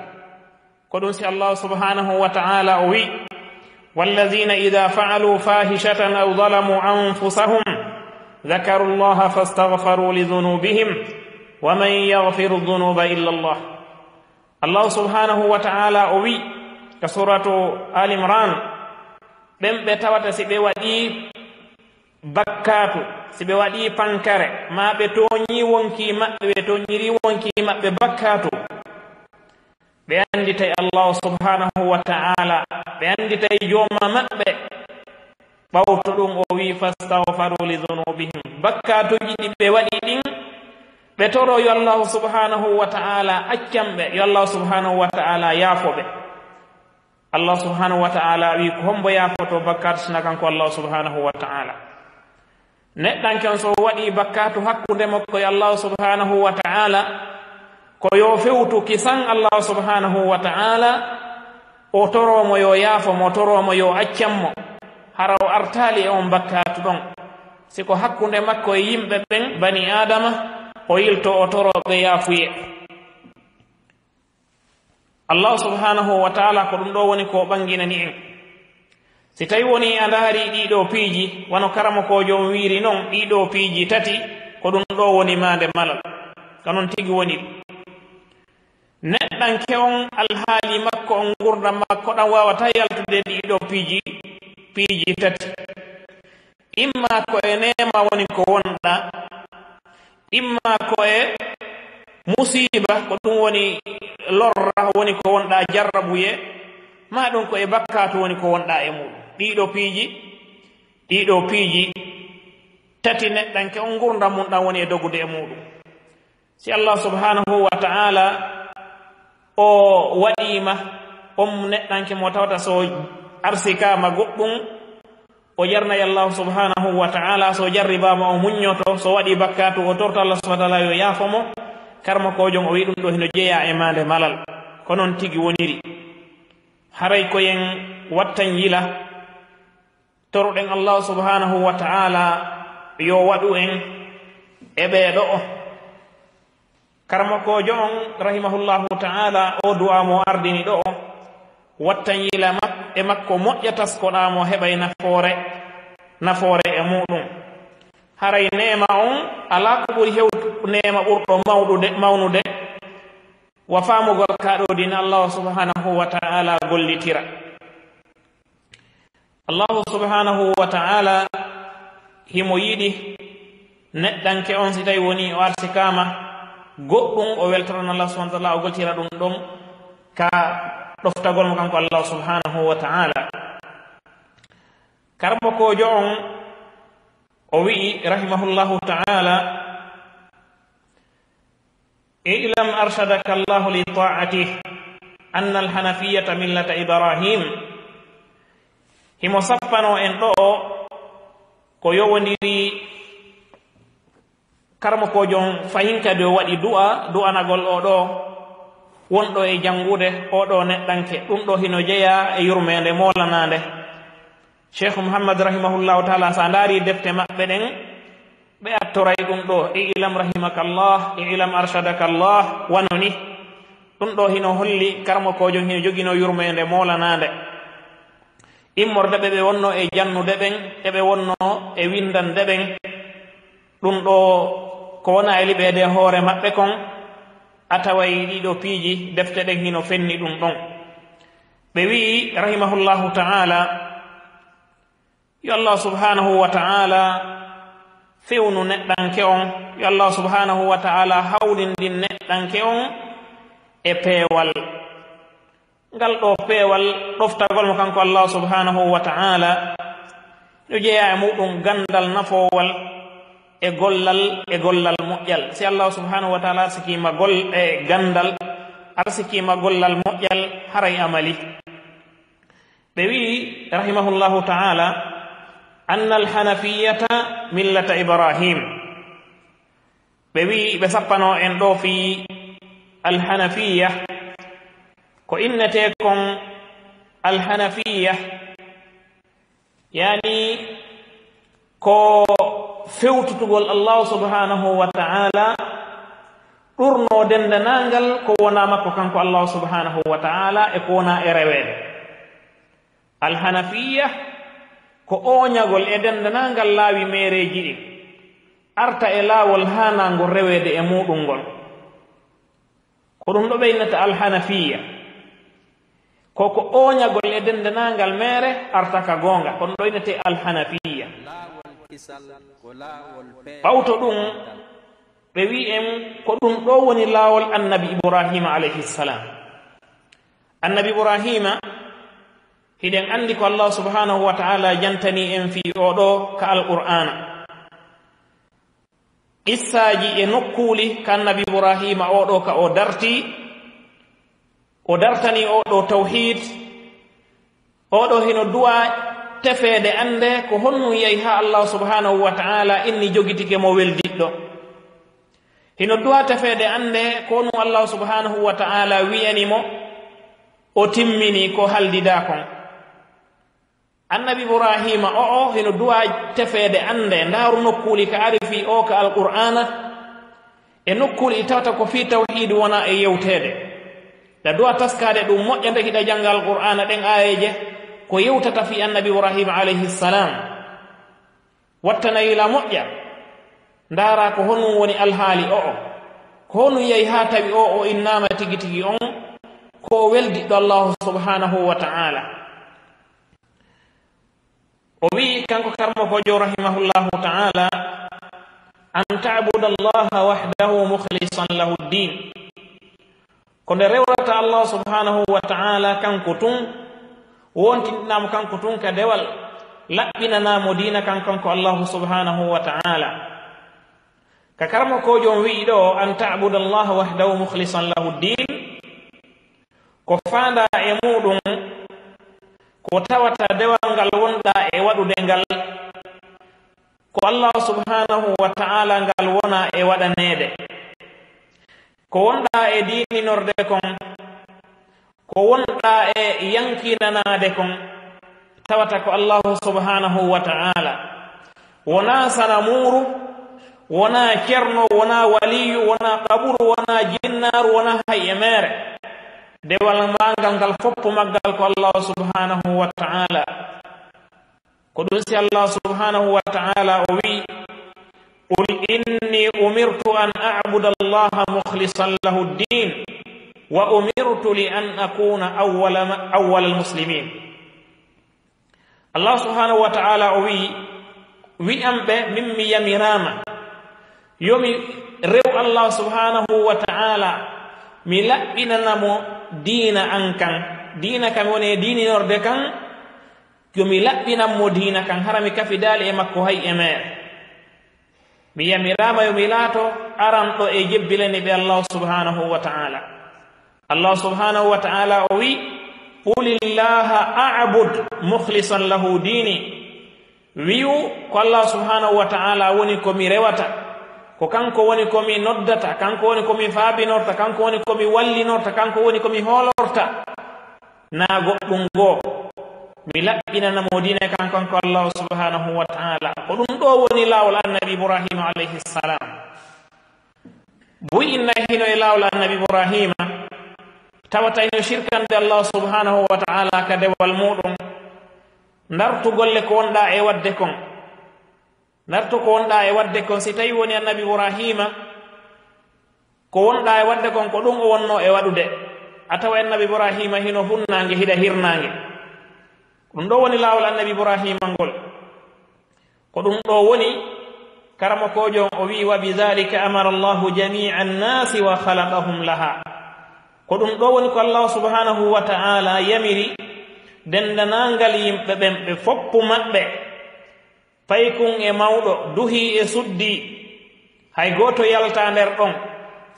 Ko ɗum si Allahu subhanahu wa ta'ala o wi, "Wallazina idha fa'alu fahishatan aw zalamu anfusahum, dhakaru Allaha fastaghfaru li dhunubihim, wa man yaghfiru dhunuba illa Allah." Allahu subhanahu wa ta'ala o wi ka suratu Ali Imran, ɓen ɓe tawata si ɓe waɗi bakkaatu, si ɓe waɗi pankare, maa ɓe tooñi wonkii maɓɓe, ɓe tooñiri wonkii maɓɓe bakkaatu, ɓe annditay Allahu subhanahu wa ta'ala, ɓe annditay jooma maɓɓe. Ɓawto ɗum o wi, "Fastaghfaru li dhunubihim." Bakkaatuuji ɗi ɓe waɗi ɗin, ɓe toro yo Allahu subhanahu wa ta'ala accan ɓe, yo Allahu subhanahu wa ta'ala yaafo ɓe. Allah subhanahu wa ta'ala wi, ko hombo yaafoto bakkaatu sina kanko Allah subhanahu wa ta'ala? Neɗɗanke on so waɗi bakkaatu hakkunde makko e Allah subhanahu wa ta'ala, ko yo fewtu kisan Allah subhanahu wa ta'ala, o toro mo yo yaafo mo, o toro mo yo accan mo, hara o artaali e on bakkaatu ɗon. Si ko hakkunde makko e yimɓe ɓen, bani Aadama, o yilto o toro ɓe yaafuye. Allah subhanahu wa ta'ala ko ɗum ɗo woni ko ɓanginani en. Si tawi woni a ndaari ɗii ɗoo piiji, wano karamokoojo on wiiri non, ɗii ɗoo piiji tati, ko ɗum ɗo woni maande malal. Ko non tigi woniri. Neɗɗanke on, alhaali makko on, ngurdam makko ɗan waawataa yaltude ɗii ɗoo piiji, piiji tati. Imma ko e neema woni ko wonɗaa, imma ko e musiiba, ko ɗum woni lorra, woni ko wonɗaa jarrabuye, maa ɗum ko e bakkaatu woni ko wonɗaa e muuɗum. Ɗii ɗoo piiji, ɗii ɗoo piiji tati neɗɗanke on ngurdam mun ɗan woni e dogude e muuɗum. Si Allah subhanahu wa ta'ala o waɗiima on neɗɗanke mo tawata so arsikaama goɗɗum, o jarnay Allah subhanahu wa ta'ala, so jarribaama o muññoto, so waɗi bakkaatu o torto Allah subhanahu wa ta'ala yo yaafo mo, karmokoojo on o wi'i ɗum ɗo hino jeyaa e maande malal. Ko non tigi woniri. Haray ko yen wattan yila. Toroɗen Allah subhanahu wa ta'ala yo waɗu en e ɓee ɗo'o. Karamokoojo on, rahimahullahu ta'ala, o du'a mo ardini ɗo'o, wattan yila mak-, e makko moƴƴa taskoɗaa mo heɓay nafoore, nafoore e muuɗum. Haray neema on, alaa ko ɓuri hewtu neema ɓurɗo mawɗude, mawnude, wa faamugol ka ɗo diina Allah subhanahu wa ta'ala gollitira. Allahu subhanahu wa ta'ala himo yiɗi neɗɗanke on, si tawi woni o arsikaama goɗɗum, o weltorana Allah subhanahu wa ta'ala, o goltira ɗum ɗon ka ɗoftagol mo kanko Allah subhanahu wa ta'ala. Karmokoojo on o wi'i, rahimahullahu ta'ala, "I'lam arshadaka Allahu li ta'atih." أن الحنفية ملة إبراهيم. Himo sappano en ɗo ko yowondiri karmokoojo on fahin kadi o waɗi du'a, du'anagol o ɗo wonɗo e janngude o ɗo neɗɗanke. Ɗum ɗo hino jeyaa e yurmeende moolanaande. Cheikh Muhammad rahimahullahu ta'ala, sa ndaari defte maɓɓe ɗen, ɓe attoray ɗum ɗo, "I'lam rahimakallah, i'lam arshadakallah", wano ni. Ɗum ɗo hino holli karmokoojo hino jogino yurmeende moolanaande. Immorde ɓe ɓe wonno e jannude ɓen, e ɓe wonno e windande ɓen. Ɗum ɗo ko wona e liɓeede hoore maɓɓe kon, a taway ɗiɗo piiji defte ɗen hino fenni ɗum ɗon. Ɓe wi'i, rahimahullahu ta'ala, yo Allah subhanahu wa ta'ala fewnu neɗɗanke on, yo Allah subhanahu wa ta'ala hawlindin neɗɗanke on e peewal. Ngal ɗo peewal ɗoftagol mo kanko Allah subhanahu wa ta'ala, no jeyaa e muɗum gandal nafoowal e gollal, e gollal moƴƴal. Si Allah subhanahu wa ta'ala arsikiima gol-, e gandal, arsikiima gollal moƴƴal, haray amali. Ɓe wi'i, rahimahullahu ta'ala, "Anna al-hanafiyata millata Ibrahim." Ɓe wi'i, ɓe sappano en ɗo fii al-hanafiya, ko innetee kon al-hanafiya, yani ko fewtutugol Allah subhanahu wa ta'ala, ɗurno dendanangal ko wona makko kanko Allah subhanahu wa ta'ala e ko wona e reweede. Al-hanafiya ko ooñagol e dendanangal laawi meereeji ɗin, arta e laawol haanangol reweede e muɗum ngol. Ko ɗum ɗo ɓe innata al-hanafiya. Ko ko ooñagol e dendanangal meere arta ka goonga, ko ɗum ɗo innete al-hanafiya. Ɓawto ɗum, ɓe wi'i en ko ɗum ɗo woni laawol annabi Ibrahima alayhi salam. Annabi Ibrahima, hiɗen anndi ko Allah subhanahu wa ta'ala jantani en fii o ɗo ka Alqur'aana. Qissaaji e nokkuuli ka annabi Ibrahima o ɗo ka o darti, o dartani o ɗo tawhiid, o ɗo hino du'a tefeede annde ko honno yahi haa Allah subhanahu wa ta'ala inni jogitike mo weldiɗɗo. Hino du'a tefeede annde ko honno Allah subhanahu wa ta'ala wi'ani mo o timmini ko haldidaa kon. Annabi Ibrahima o'o hino du'a tefeede annde, ndaaru nokkuuli ka ari fii o ka Alqur'aana, e nokkuuli ɗi tawata ko fii tawhiid wona e yewteede. Ɗa du'a taskaade ɗum moƴƴa nde hiɗa jannga Alqur'aana ɗen aayeeje ko yewtata fii annabi Ibrahima alayhi salam. Wattana yila moƴƴa. Ndaara ko honum woni alhaali o'o. Ko honum yahi haa tawi o, o innaama tigi tigi on ko o weldiɗɗo Allahu subhanahu wa ta'ala. O wi'i kanko karmokoojo rahimahullahu ta'ala, "An ta'buda Allaha wahdahu mukhlisan lahu ddin." Ko nde rewrata Allah subhanahu wa ta'ala kanko tun, wontinɗinaa mo kanko tun ka dewal, laɓɓinanaa mo diina kan kanko Allah subhanahu wa ta'ala. Ka karmokoojo on wi'i ɗo, "An ta'buda Allaha wahdahu mukhlisan lahu ddin." Ko faandaa e muɗum, ko tawata dewal ngal wonɗaa e waɗude ngal, ko Allah subhanahu wa ta'ala ngal wona e waɗaneede. Ko wonɗaa e diininorde kon, ko wonɗaa e yankinanaade kon, tawata ko Allahu subhanahu wa ta'ala. Wonaa sanamuuru, wonaa cerno, wonaa waliyu, wonaa qaburu, wonaa jinnaaru, wonaa hay e meere. Dewal maangal ngal foppo maggal ko Allahu subhanahu wa ta'ala. Ko ɗum si Allah subhanahu wa ta'ala o wi'i, "Qul inni umirtu an a'buda Allaha mukhlisan lahu ddin, wa umirtu li an akuna awwala ma-, awwalal muslimin." Allah subhanahu wa ta'ala o wi'i, "Wi'an ɓe, min mi yamiraama, yo mi rew Allah subhanahu wa ta'ala, mi laɓɓinana mo diina an kan, diina kan woni diininorde kan, yo mi laɓɓinan mo diina kan, hara mi kafidaali e makko hay e meere. Mi yamiraama yo mi laato aranɗo e jebbilani ɓe Allah subhanahu wa ta'ala." Allah subhanahu wa ta'ala o wi, "Qulillaha a'bud mukhlisan lahu dini." Wi'u ko Allah subhanahu wa ta'ala woni ko mi rewata, ko kanko woni ko mi noddata, kanko woni ko mi faabinorta, kanko woni ko mi wallinorta, kanko woni ko mi hoolorta. Na goɗɗum goo, mi laɓɓinana mo diine kan kanko Allah subhanahu wa ta'ala. Ko ɗum ɗo woni laawol annabi Ibrahima alayhi salam. Buy inna hino e laawol annabi Ibrahima, tawata hino shirkande Allah subhanahu wa ta'ala ka dewal muɗum. Ndartu golle ko wonɗa e wadde kon. Ndartu ko wonɗa e wadde kon, si tawi woni annabi Ibrahima, ko wonɗa e wadde kon, ko ɗum o wonno e waɗude. A tawa annabi Ibrahima hino funnaange, hiɗa hirnaange. Ɗum ɗo woni laawol annabi Ibrahima ngol. Ko ɗum ɗo woni, karamokoojo on o wi'i, "Wa bidhalika amara Allahu jami'a an-nasi wa khalaqahum laha." Ko ɗum ɗo woni ko Allah subhanahu wa ta'ala yamiri dendanaangal yimɓe ɓen, ɓe foppu maɓɓe, paykun e mawɗo, duhi e suddi, hay gooto yalta nder ɗon.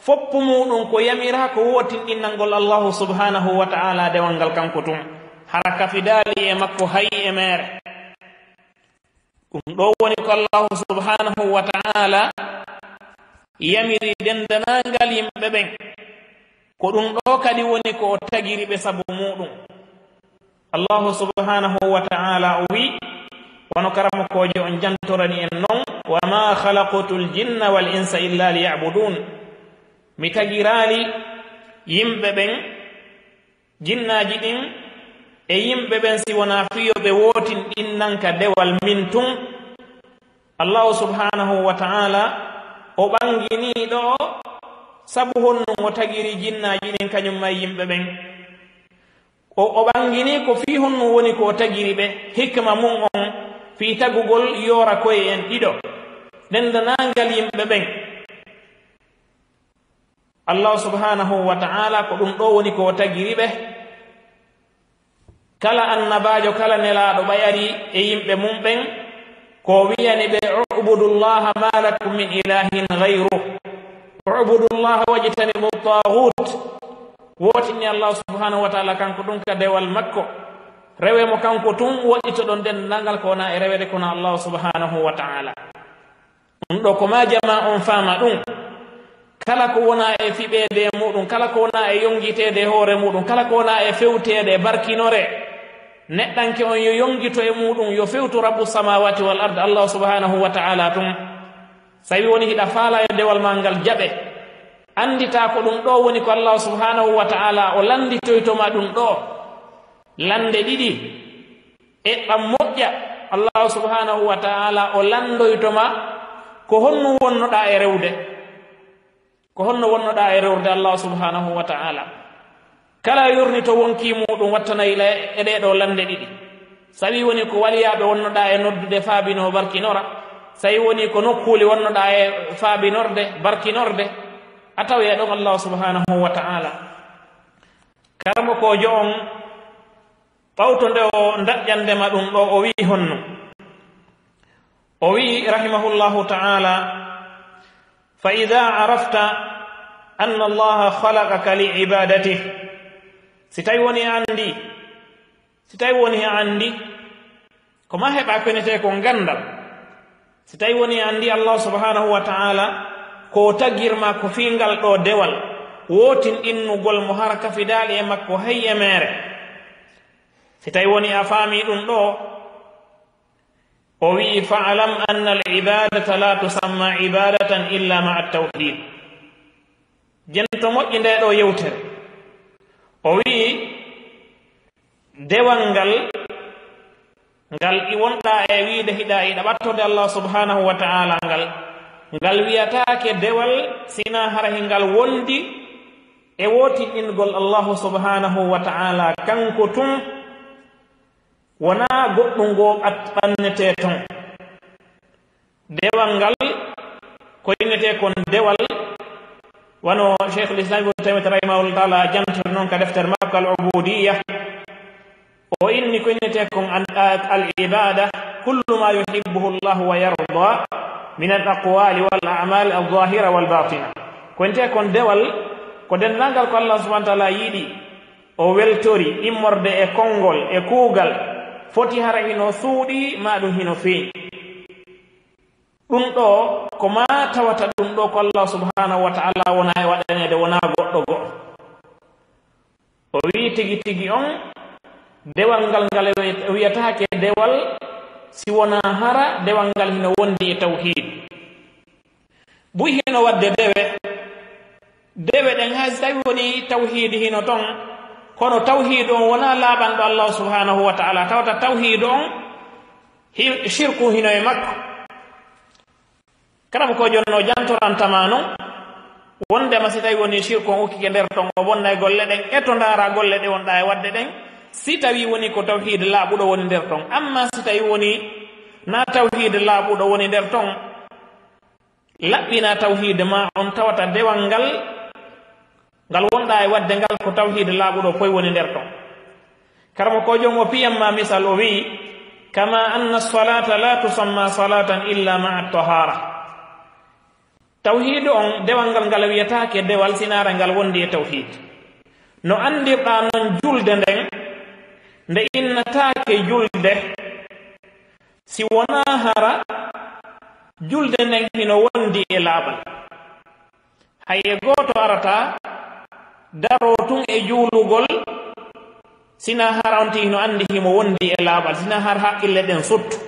Foppu muɗum ko yamira ko wootinɗinnangol Allahu subhanahu wa ta'ala dewal ngal kanko tun. Hara kafidaali e makko hay e meere. Ɗum ɗo woni ko Allahu subhanahu wa ta'ala yamiri dendanaangal yimɓe ɓen. Ko ɗum ɗo kadi woni ko o tagiri ɓe sabu muɗum. Allahu subhanahu wa ta'ala o wi, wano karamokoojo on jantorani en non, "Wa ma khalaqtul jinna wal insa illa liya'budun." Mi tagiraali yimɓe ɓen, jinnaaji ɗin e yimɓe ɓen si wonaa fii yo ɓe wootinɗinnan ka dewal min tun. Allahu subhanahu wa ta'ala o ɓanginii ɗo sabu honɗum o tagiri jinnaaji ɗin kañum ma e yimɓe ɓen. O, o ɓanginii ko fii honɗum woni ko o tagiri ɓe, hikma mun on fii tagugol yoora koye en ɗiɗo, dendanaangal yimɓe ɓen. Allah subhanahu wa ta'ala ko ɗum ɗo woni ko o tagiri ɓe. Kala annabaajo, kala nelaaɗo ɓayari e yimɓe mum ɓen, ko wiyani ɓe, "U'budullaha ma lakum min ilahin ghayruh. U'budullaha wajtanibu taghut." Wootinni Allah subhanahu wa ta'ala kanko ɗum ka dewal makko. Rewe mo kanko tun, woɗɗito ɗon denndangal ko wona e rewede kono Allah subhanahu wa ta'ala. Ɗum ɗo ko ma jama on faama ɗum. Kala ko wona e fiɓeede e muɗum, kala ko wona e yongiteede e hoore muɗum, kala ko wona e fewteede e barkinore, neɗɗanke on yo yongito e muɗum, yo fewtu Rabbu samawati wal ard, Allah subhanahu wa ta'ala tun. Sawi woni hiɗa faala yo dewal ma ngal jaɓe, andita ko ɗum ɗo woni ko Allah subhanahu wa ta'ala o landitoyto ma ɗum ɗo. Lande ɗiɗi. Eɓɓa moƴƴa, Allahu subhanahu wa ta'ala o landoyto ma ko honno wonnoɗa e rewde. Ko honno wonnoɗa e rewde Allahu subhanahu wa ta'ala. Kala yurnito wonki muɗum wattanay la e ɗee ɗo lande ɗiɗi. Sawi woni ko waliyaaɓe wonnoɗa e noddude faabinoo barkinora. Sawi woni ko nokkuuli wonnoɗa e faabinorde, barkinorde. A taway ɗon Allahu subhanahu wa ta'ala. Karamokoojo on ɓawto nde o ndaƴƴande ma ɗum ɗo, o wi'i honno? O wi'i, rahimahullahu ta'ala, "Fa idha arafta anna Allaha khalaqaka li ibadatih." Si tawi woni a andi, si tawi woni a andi, ko ma heɓa ko enetee ko gandal. Si tawi woni a andi Allah subhanahu wa ta'ala ko tagirma ko fii ngal ɗo dewal, wootin innugol mo hara kafidaali e makko hay e meere. Si tawi woni a faami ɗum ɗo, o wi'i, "Fa'lam anna al-ibadata la tusamma ibadatan illa ma'a at-tawhid." Jento moƴƴi nde ɗo yewtere. O wi'i, dewal ngal, ngal i wonɗa e wiide hiɗa, hiɗa ɓattorde Allah subhanahu wa ta'ala ngal, ngal wiyataake dewal sina hara hingal wondi e wootinɗingol Allahu subhanahu wa ta'ala kanko tun. Wonaa goɗɗum ngo ɓat-, ɓannetee ton. Dewal ngal ko innetee kon dewal, wano Sheikhul Islam Ibn Taymiyyah rahimahullahu ta'ala jantiri non ka deftere makko Al Ubudiyya. O inni ko innetee kon an-, a-, al ibada, kullu ma yuhibbuhu Allah wa yarda min al aqwali wal a'mal al zahira wal batina. Ko innetee kon dewal, Ko denndaangal ko Allah subhanahu wa ta'ala yiɗi, o weltori, immorde e konngol, e kuugal, foti hara hino suuɗi, maa ɗum hino feeñi. Ɗum ɗo, ko maa tawata ɗum ɗo ko Allah subhanahu wa ta'ala wona e waɗaneede, wonaa goɗɗo go'o. O wi'i tigi tigi on, dewal ngal ngal wi-, wiyataake dewal, si wonaa hara dewal ngal hino wondi e tawhiid. Buy hino waɗde dewe, dewe ɗen hay si tawi woni tawhiid hino ton, kono tawhiid on wonaa laaɓanɗo Allah subhanahu wa ta'ala, tawata tawhiid on hi-, shirku hino e makko. Karamokoojo no jantorantama non, wondema si tawi woni shirku on ukkike nder ton, o bonnay golle ɗen, e to ndaara golle ɗe wonɗa e waɗde ɗen, si tawi woni ko tawhiid laaɓuɗo woni nder ton. Amma si tawi woni na tawhiid laaɓuɗo woni nder ton, laɓɓina tawhiid ma on tawata dewal ngal, ngal wonɗa e waɗde ngal ko tawhiid laaɓuɗo foy woni nder ton. Karamokoojo on o piyan ma misal, o wi'i, "Kama anna salata la tusamma salatan illa ma'a tahara." Tawhiid on, dewal ngal ngal wiyataake dewal sinaara ngal wondi e tawhiid. No anndirɗa non julde nden, nde innataake julde, si wonaa hara julde nden hino wondi e laaɓal. Hay e gooto arata daroo tun e juulugol, sina hara on tigi no anndi himo wondi e laaɓal, sina har haqqille ɗen suttu.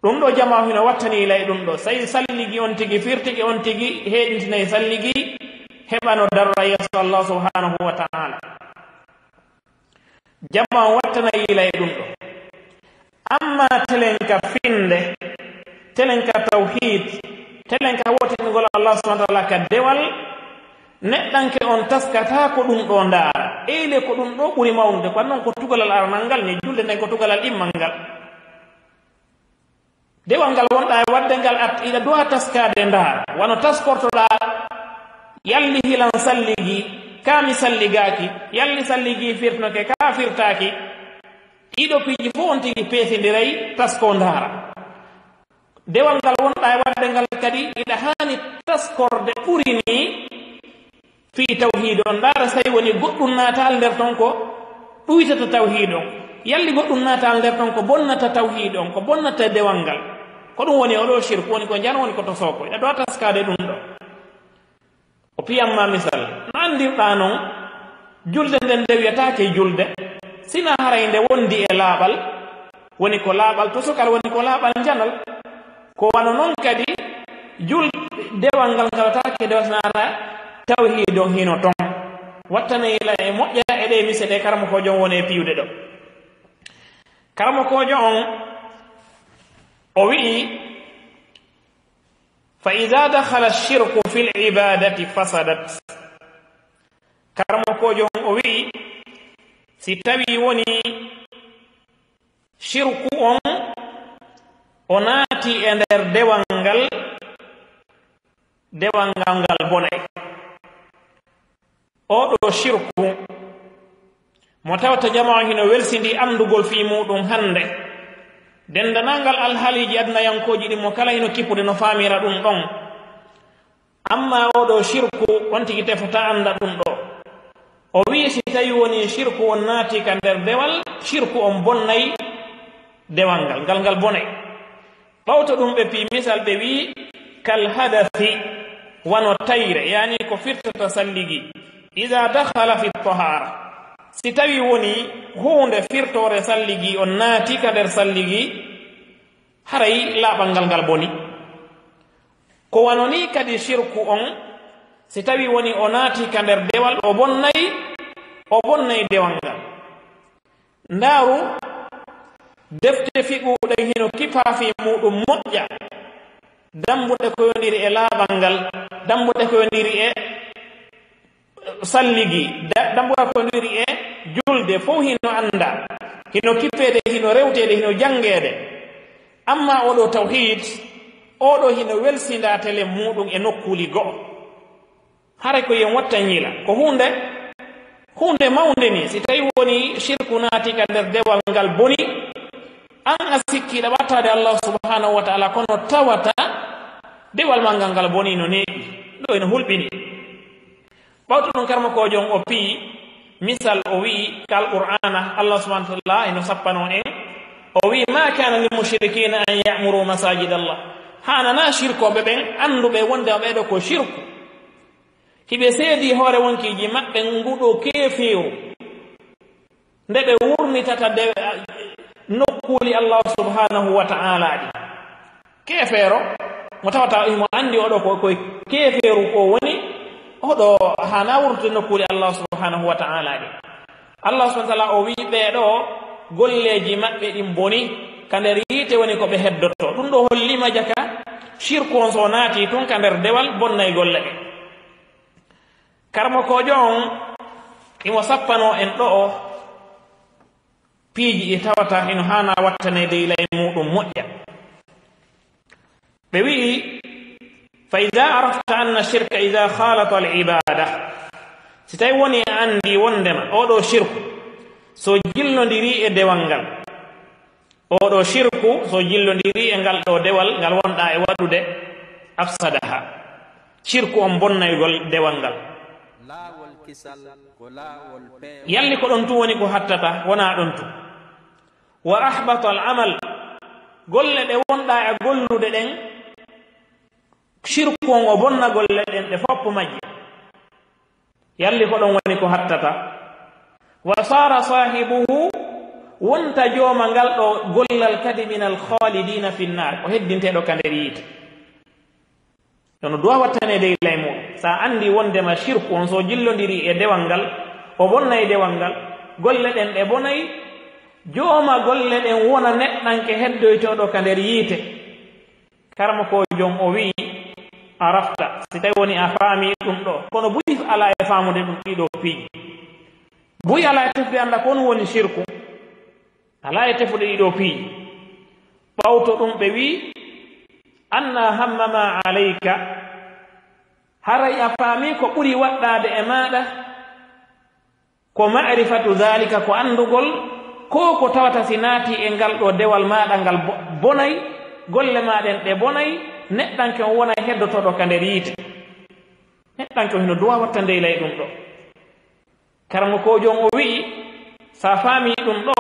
Ɗum ɗo jamaa hino wattani ilay ɗum ɗo. Sey salligi on tigi firtike on tigi heɗintinay salligi, heɓano darra yeeso Allah subhanahu wa ta'ala. Jama on wattanay yilay ɗum ɗo. Amma telen ka finde, telen ka tawhid, telen ka wotinugol Allah subhanahu wa ta'ala ka dewal, neɗɗanke on taskata ko ɗum ɗo ndaara. Eyle ko ɗum ɗo ɓuri mawnude, ko non ko tugalal aranal ngal, ni julde nden ko tugalal ɗimmal ngal. Dewal ngal wonɗa e waɗde ngal, at-, iɗa duwa taskaade ndaar, wano taskortoɗa, yalli hilan salligi, kaa mi salligaaki, yalli salligi firtnoke, kaa firtaaki. Ɗiɗo piiji fof on tigi peesindiray, tasko ndaara. Dewal ngal wonɗa e waɗde ngal kadi, iɗa haani taskorde ɓuri ni fii tawhiid on. Ndaara, so tawi woni goɗɗum naataali nder ton ko ɗuytata tawhiid on. Yalli goɗɗum naataali nder ton ko bonnata tawhiid on, ko bonnata dewal ngal. Ko ɗum woni oɗo shirku, woni ko njano, woni ko tosoko. Ina ɗo taskaade ɗum ɗo. O piyan ma misal. No anndirɗaa non, julde nden nde wiyataake julde, sina haray nde wondi e laaɓal, woni ko laaɓal tosokal, woni ko laaɓal njanal. Ko wano non kadi, jul-, dewal ngal ngal wataake dewal sinaara tawhiid on hino ton. Wattanee yila e moƴƴa e ɗee mise ɗe karamokoojo on woni e piyude ɗo. Karamokoojo on, o wi'i, "Fa iza dakhala shirku fil ibadati fasadat." Karamokoojo on, o wi'i, si tawi woni shirku on o naati e nder dewal ngal, dewal ngal ngal bonay. Oɗo shirku mo tawata jamaa hino welsindi anndugol fii muuɗum hannde. Denndanangal alhaaliiji adunayankooji ɗin mo kala hino kippude no faamira ɗum ɗon. Amma oɗo shirku, on tigi tefata annda ɗum ɗo. O wi'i si tawi woni shirku on naati ka nder dewal, shirku on bonnay dewal ngal, ngal ngal bonay. Ɓawto ɗum ɓe pii misal ɓe wi'i kal hadasi, wano tayre, yani ko firtata salligi. Iza dakhala fi tahara. Si tawi woni huunde firtoore salligi on naati ka nder salligi, haray laaɓal ngal ngal boni. Ko wano ni kadi shirku on, si tawi woni o naati ka nder dewal, o bonnay, o bonnay dewal ngal. Ndaaru, defte fiɓuɗe hino kipaa fii muuɗum moƴƴa. Dambuɗe ko yondiri e laaɓal ngal, dambuɗe ko yondiri e salligi, da-, dambugal ko ndiri e julde, fof hino annda, hino kippeede, hino rewteede, hino janngeede. Amma oɗo tawhiid, oɗo hino welsinda tele muuɗum e nokkuuli go'o. Haray ko yen watta ñiila. Ko huunde, huunde mawnde ni, si tawi woni shirku naati ka nder dewal ngal boni, an a sikki ɗaɓɓataade Allah subhanahu wa ta'ala, kono tawata dewal ma ngal ngal boni no neeɓi, ɗo ene hulɓini. Ɓawto ɗum, karmakoojo on o piyi misal, o wi'i ka Alqur'aana, Allah subhanahu wa ta'ala ino sappano en, o wi'i, "Ma kana lil mushrikina an ya'muru masajid Allah." Haanana shirkooɓe ɓen annduɓe wonde ɓeeɗo ko shirku. Hiɓe seedi hoore wonkiiji maɓɓe nguɗo keefeeru. Nde ɓe wurnitata de, nokkuuli Allah subhanahu wa ta'ala ɗi. Keefeero, mo tawata himo anndi oɗo ko, ko keefeeru ko woni, oɗo hana wurtude nokkuuli Allah subhanahu wa ta'ala ɗi. Allah subhanahu wa ta'ala o wi'i ɓee ɗo golleeji maɓɓe ɗin boni, ka nder yiite woni ko ɓe heddoto. Ɗum ɗo hollima jaka, shirku on so naati tun ka nder dewal, bonnay golle ɗe. Karmakoojo on, imo sappano en ɗo o piiji ɗi tawata hino haana wattanede ila e muɗum moƴƴa. Ɓe wi'i, "Fa idha arafta anna shirka idha khalata al ibada." Si tawi woni a anndi wondema oɗo shirku, so jillondiri e dewal ngal, oɗo shirku, so jillondiri e ngal ɗo dewal ngal wonɗa e waɗude, afsadaha. Shirku on bonnaygol dewal ngal. Laawol kisal ko laawol peewal. Yalli ko ɗon tun woni ko hattata, wonaa ɗon tun. Wa ahbata al amal, golle ɗe wonɗa e gollude ɗen, shirku on o bonna golle ɗen ɗe fof majje. Yalli ko ɗon woni ko hattata. Wa sara sahibuhu, wonta jooma ngal ɗo gollal kadi min al khalidina fi nnar, ko heddinteɗo ka nder yiite. Yono duwa wattanede e ley muɗum. Sa anndi wondema shirku on so jillondiri e dewal ngal, o bonnay dewal ngal, golle ɗen ɗe bonay, jooma golle ɗen wona neɗɗanke heddoytoɗo ka nder yiite. Karmakoojo on o wi'i, "Arafta, si tawi woni a faami ɗum ɗo, kono buy alaa e faamude ɗum ɗiɗo piiji. Buy alaa e tefde annda ko honɗum woni shirku. Alaa e tefude ɗiɗo piiji." Ɓawto ɗum ɓe wi'i, "Anna hamma ma alayka, haray a faami ko ɓuri waɗɗaade e maaɗa?" Ko ma'rifatu dhalika, ko anndugol ko, ko tawata si naati e ngal ɗo dewal maaɗa ngal bo-, bonay, golle ma ɗen ɗe bonay, neɗɗanke on wonay heddotoɗo ka nder yiite. Neɗɗanke on hino duwa watta ndeylay ɗum ɗo. Karamokoojo on o wi'i, sa faami ɗum ɗo,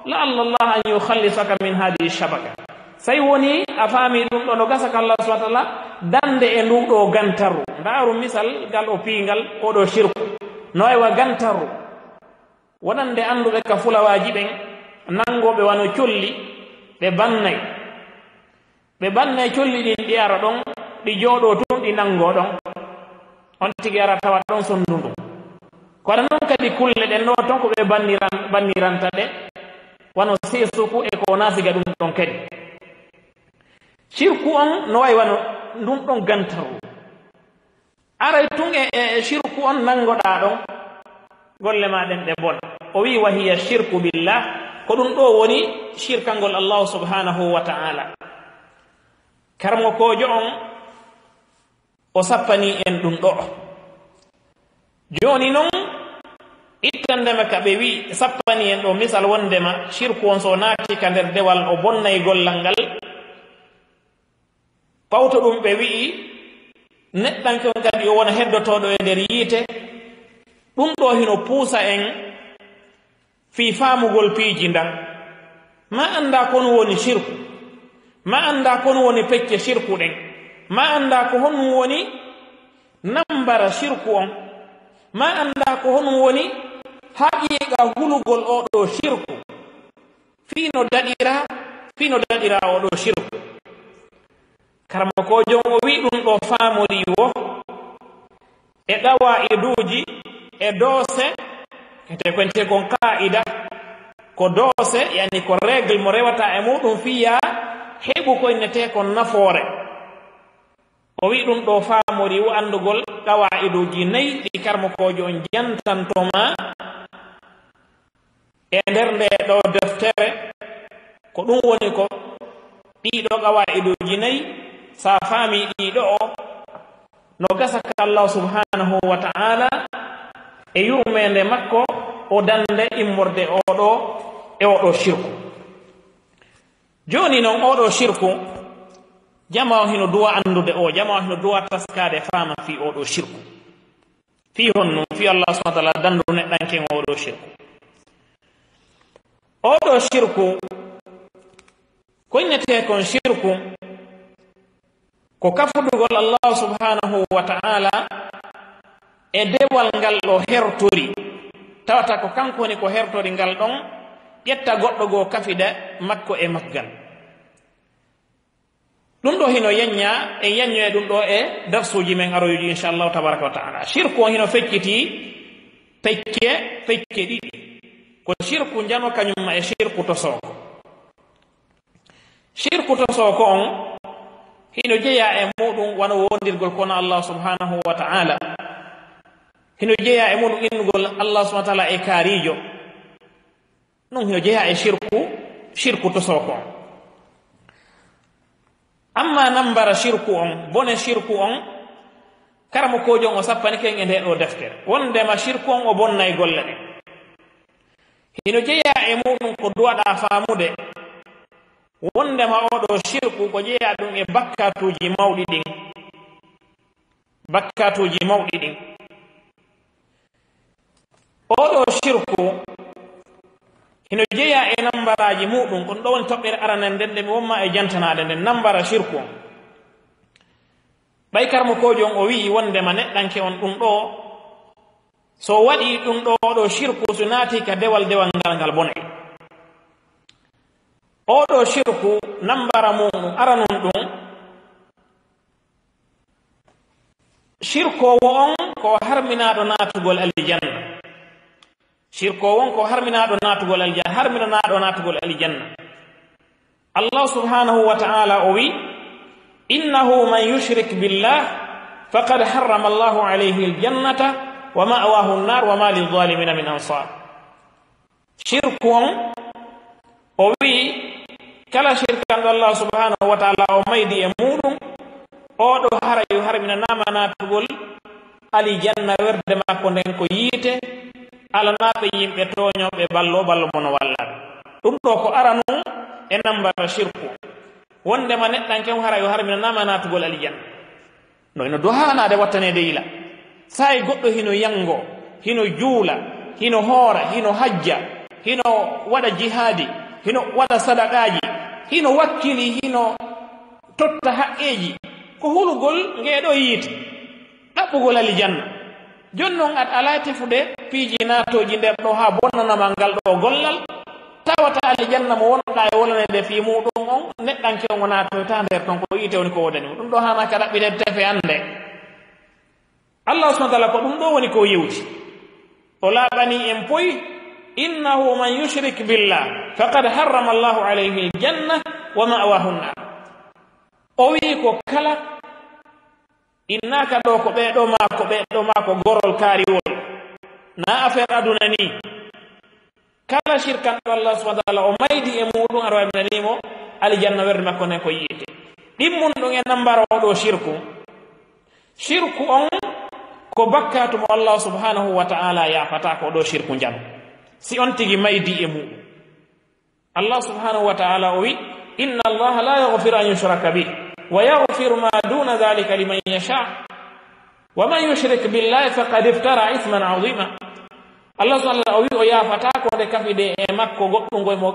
la'alla Allah an yukhallisaka min hadhihi shabaka. Sey woni a faami ɗum ɗo no gasa ka Allah subhanahu wa ta'ala dande e ndu ɗo gantarru. Ndaaru misal ngal o piingal oɗo shirku. No aywa gantarru. Wonande annduɓe ka fulawaaji ɓen, nanngooɓe wano colli, ɓe bannay. Ɓe bannay colli ɗin ɗi ara ɗon, ɗi jooɗoo tun ɗi nanngoo ɗon. On tigi ara tawa ɗon sondu ndun. Kono non kadi kulle ɗen ɗo ton ko ɓe banniran-, banniranta ɗe, wano seesuku e ko wona siga ɗum ɗon kadi. Shirku on no wayi wano ndun ɗon gantaru. Aray tun e, e, e shirku on nanngoɗaa ɗon, golle ma ɗen ɗe bona. O wi'i, "Wa hiya shirku billah," ko ɗum ɗo woni shirkangol Allah subhanahu wa ta'ala. Karamokoojo on, o sappani en ɗum ɗo. Jooni non, ittandema ka ɓe wi'i, sappani en ɗo misal wondema shirku on so naati ka nder dewal, o bonnay gollal ngal. Ɓawto ɗum ɓe wi'i, neɗɗanke on kadi o wona heddotooɗo e nder yiite. Ɗum ɗo hino puusa en fii faamugol piiji ndan. Ma annda ko honɗum woni shirku. Ma annda ko honɗum woni pecce shirku ɗen. Ma annda ko honɗum woni nambara shirku on. Ma annda ko honɗum woni haqiiqa hulugol oo ɗoo shirku. Fii no daɗira, fii no daɗira oo ɗoo shirku. Karamokoojo on o wi'i ɗum ɗo faamori wo e qawaa'iduuji, e doose, ete ko entee kon qaa'ida, ko doose, yani ko règle mo rewata e muɗum fii yaa heɓu ko innetee kon nafoore. O wi'i ɗum ɗo faamori wo anndugol qawaa'iduuji nayi ɗi karamokoojo on jantanto ma e nder nde ɗo deftere, ko ɗum woni ko ɗii ɗo qawaa'iduuji nayi, sa faami ɗii ɗo o, no gasa ka Allah subhanahu wa ta'ala e yurmeende makko, o dande immorde oo ɗoo e oo ɗoo shirku. Jooni non oo ɗoo shirku, jamaa on hino duwa anndude o, jamaa on hino duwa taskaade faama fii oo ɗoo shirku. Fii honɗun? Fii Allah subhanahu wa ta'ala dandu neɗɗanke on oo ɗoo shirku. Oo ɗoo shirku, ko innetee kon shirku, ko kafudugol Allah subhanahu wa ta'ala e dewal ngal ɗoo hertori, tawata ko kanko woni ko hertori ngal ɗon, ƴetta goɗɗo goo kafida makko e maggal. Ɗun ɗoo hino yanñaa, en yanñoya ɗun ɗoo e darsuuji men aroyuuji, inshallahu tabaraka wa ta'ala. Shirku on hino feccitii pecce, pecce ɗiɗi. Ko shirku njano kañun ma e shirku tosooko. Shirku tosooko on hino jeyaa e muɗum wano wondirgol kono Allah subhanahu wa ta'ala. Hino jeyaa e muɗum innugol Allah subhanahu wa ta'ala e kaariijo. Ɗum hino jeyaa e shirku, shirku tosooko on. Amma nambara shirku on, bone shirku on, karamokoojo on o sappani ken e ndee ɗoo deftere. Wondema shirku on o bonnay golle ɗen. Hino jeyaa e muɗum ko duwaɗaa faamude. Wondema oo ɗoo shirku ko jeyaa ɗum e bakkatuuji mawɗi ɗin. Bakkatuuji mawɗi ɗin. Oo ɗoo shirku hino jeyaa e nambaraaji muɗum. Kon ɗoo woni toɓɓere aranere nden, nde mi wonma e jantanaade nden, nambara shirku on. Ɓay karamokoojo on o wi'i wondema neɗɗanke on ɗum ɗoo, so waɗii ɗum ɗoo, oo ɗoo shirku, so naatii ka dewal, dewal ngal, ngal bonay. Oo ɗoo shirku, nambara muɗum, aranun ɗum, shirkoowo on ko harminaaɗo naatugol aljanna. Shirkoowo on ko harminaaɗo naatugol aljanna, harminanaaɗo naatugol aljanna. Allah subhanahu wa ta'ala o wi, "Innahu man yushrik billah, faqad harrama Allahu alayhi aljannata, wa ma'wahu annar, wa ma lilzalimina min ansar." Shirku on, o wi'i, kala shirkanɗo Allah subhanahu wa ta'ala o maydi e muɗum, oo ɗoo haray o harminanaama naatugol alijanna, werde makko nden ko yiite, alanaa ɓe yimɓe tooñooɓe ballo, ballo mo no walla ɓe. Ɗum ɗoo ko aranun e nambara shirku. Wondema neɗɗanke on haray o harminanaama naatugol alijanna. No hino dohaanaade wattaneede yila. Saa'i goɗɗo hino yanngo, hino juula, hino hoora, hino hajja, hino waɗa jihaadi, hino waɗa sadaqaaji, hino wakkili, hino totta haqqeeji, ko hulugol ngee ɗoo yiite, ɗaɓɓugol alijanna. Jooni non, aɗa alaa e tefude piiji naatooji nder ɗoo haa bonnanama ngal ɗoo gollal, tawata alijanna mo wonɗaa e wolaneede fii muɗum on, neɗɗanke on o naatoytaa nder ton, ko yiite woni ko wodani mo. Ɗum ɗoo haanaa ka ɗaɓɓiteede tefe annde. Allah subhanahu wa ta'ala ko ɗum ɗoo woni ko yewti. O laaɓanii en poy, "Innahu man yushrik billah, faqad harrama Allahu alayhi aljanna wa ma'wahu annar." O wi'i ko kala, innaaka ɗoo ko ɓee ɗoo maa ko ɓee ɗoo maa ko gorol kaariwol. Na affaire aduna nii. Kala shirkanɗo Allah subhanahu wa ta'ala, o maydi e muɗum, aɗa wawi nani mo, aljanna werde makko nden ko yiite. Ɗimmun ɗum e nambara oo ɗoo shirku. Shirku on ko bakkaatu mo Allah subhanahu wa ta'ala yaafata, ko ɗoo shirku njano. Si on tigi maydi e muɗum. Allah subhanahu wa ta'ala o wi, "Inna Allah la yaghfiru an yushraka bih, wa yaghfiru ma duna dhalika liman yasha." "Wa man yushrik billahi faqad iftara ithman azima." Allah subhanahu wa ta'ala o wi o yaafata ko nde kafide e makko goɗɗum ngoy mo.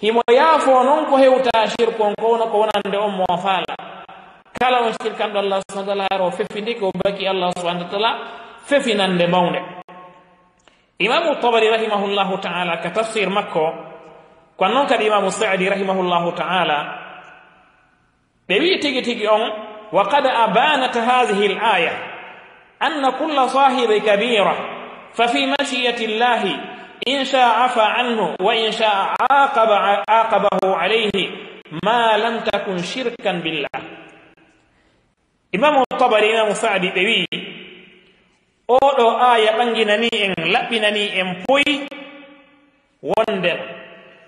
Himo yaafo non ko hewta shirku on, ko wono ko wonande on mo faala. Kala on shirkanɗo Allah subhanahu wa ta'ala, haro fefindike o baki Allah subhanahu wa ta'ala fefinande mawnde. Imamu Tabari rahimahullahu ta'ala ka tafsir makko, ko non kadi Imamu Sa'di rahimahullahu ta'ala, ɓe wi'i tigi tigi on, "Wa qad abanat hadhihi al-aya anna kulla sahibi kabira fa fi mashi'ati llahi in sha'a afa anhu wa in sha'a aqaba, aqabahu alayhi ma lam takun shirkan billah." Imamu Tabari, Imamu Sa'di ɓe wi'i, oo ɗoo aaya ɓanginanii en, laɓɓinanii en poy wonden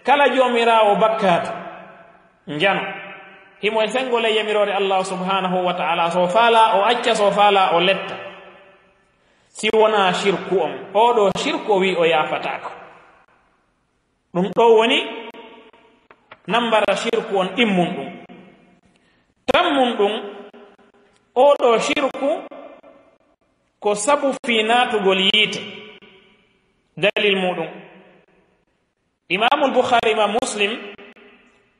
kala joomiraawo bakkaatu njano, himo e senngol e yamiroore Allah subhanahu wa ta'ala, so faala o acca, so faala o letta. Si wonaa shirku on, oo ɗoo shirku o wi'i o yaafataako. Ɗum ɗoo woni nambara shirku on ɗimmun ɗum. Tammun ɗum, oo ɗoo shirku ko sabu fii naatugol yiite. Dalil muuɗum, Imaamul Bukhari, Imaam Muslim,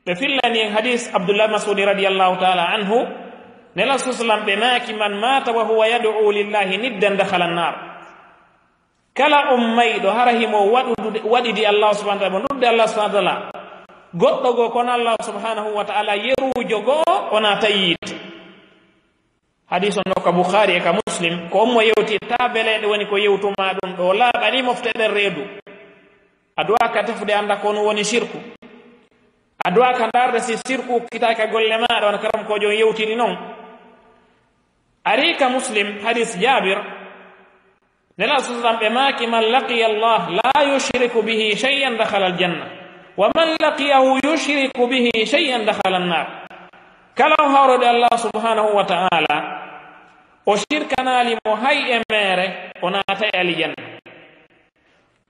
ɓe fillani en hadis Abdullah Masudi radiyallahu ta'ala anhu, Nela sallam ɓe maaki, "Man mata wa huwa yad'u lillahi niddan dakhala an-nar." Kala on mayɗo hara himo waɗude, waɗidi Allah subhanahu wa ta'ala, mo noddude Allah subhanahu wa ta'ala, goɗɗo goo kono Allah subhanahu wa ta'ala yeruujo goo, o naata yiite. Hadis on ɗo ka Bukhari e ka Muslim, ko on mo yewti ta beleɗe woni ko yewtuma ɗum ɗo, laaɓani mofte ɗen reedu. A du'a ka tefude annda ko on woni shirku. A du'a ka ndaarde si shirku ukkitaaka golle maaɗa, wano karam ko jon yewtiri non. Ari ka Muslim, hadis Jabir, Nela sallam ɓe maaki, "Man laqiya Allah la yushriku bihi shay'an dakhala al-janna, wa man laqiyahu yushriku bihi shay'an dakhala an-nar." Kala on hawruɗo Allah subhanahu wa ta'ala, o shirkanaali mo hay e meere, o naatay aljanna.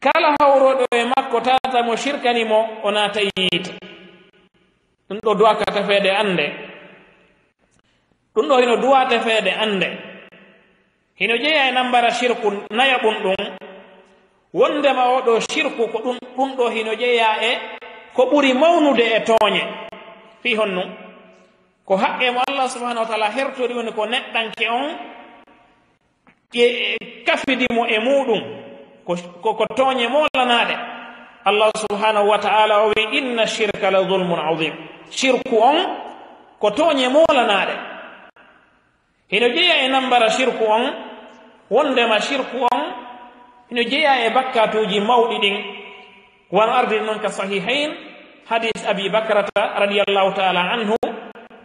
Kala hawruɗo e makko tata mo shirkani mo, o naatay yiite. Ɗum ɗo du'a ka tefeede annde. Ɗum ɗo hino du'a tefeede annde. Hino jeyaa e nambara shirku nayaɓun ɗum. Wondema oo ɗo shirku ko ɗum, ɗum ɗo hino jeyaa e ko ɓuri mawnude e tooñe. Fii honno? Ko haqqe mo Allah subhanahu wa ta'ala hertori woni ko neɗɗanke on ƴe-, kafidi mo e muuɗum. Ko, ko, ko tooñe moolanaaɗe. Allah subhanahu wa ta'ala o wi, "Inna shirka la zulmun azim." Shirku on ko tooñe moolanaaɗe. Hino jeyaa e nambara shirku on, wondema shirku on hino jeyaa e bakkaatuuji mawɗi ɗin. Wano ardiri non ka Sahihayn, hadis Abi Bakrata radiyallahu ta'ala anhu,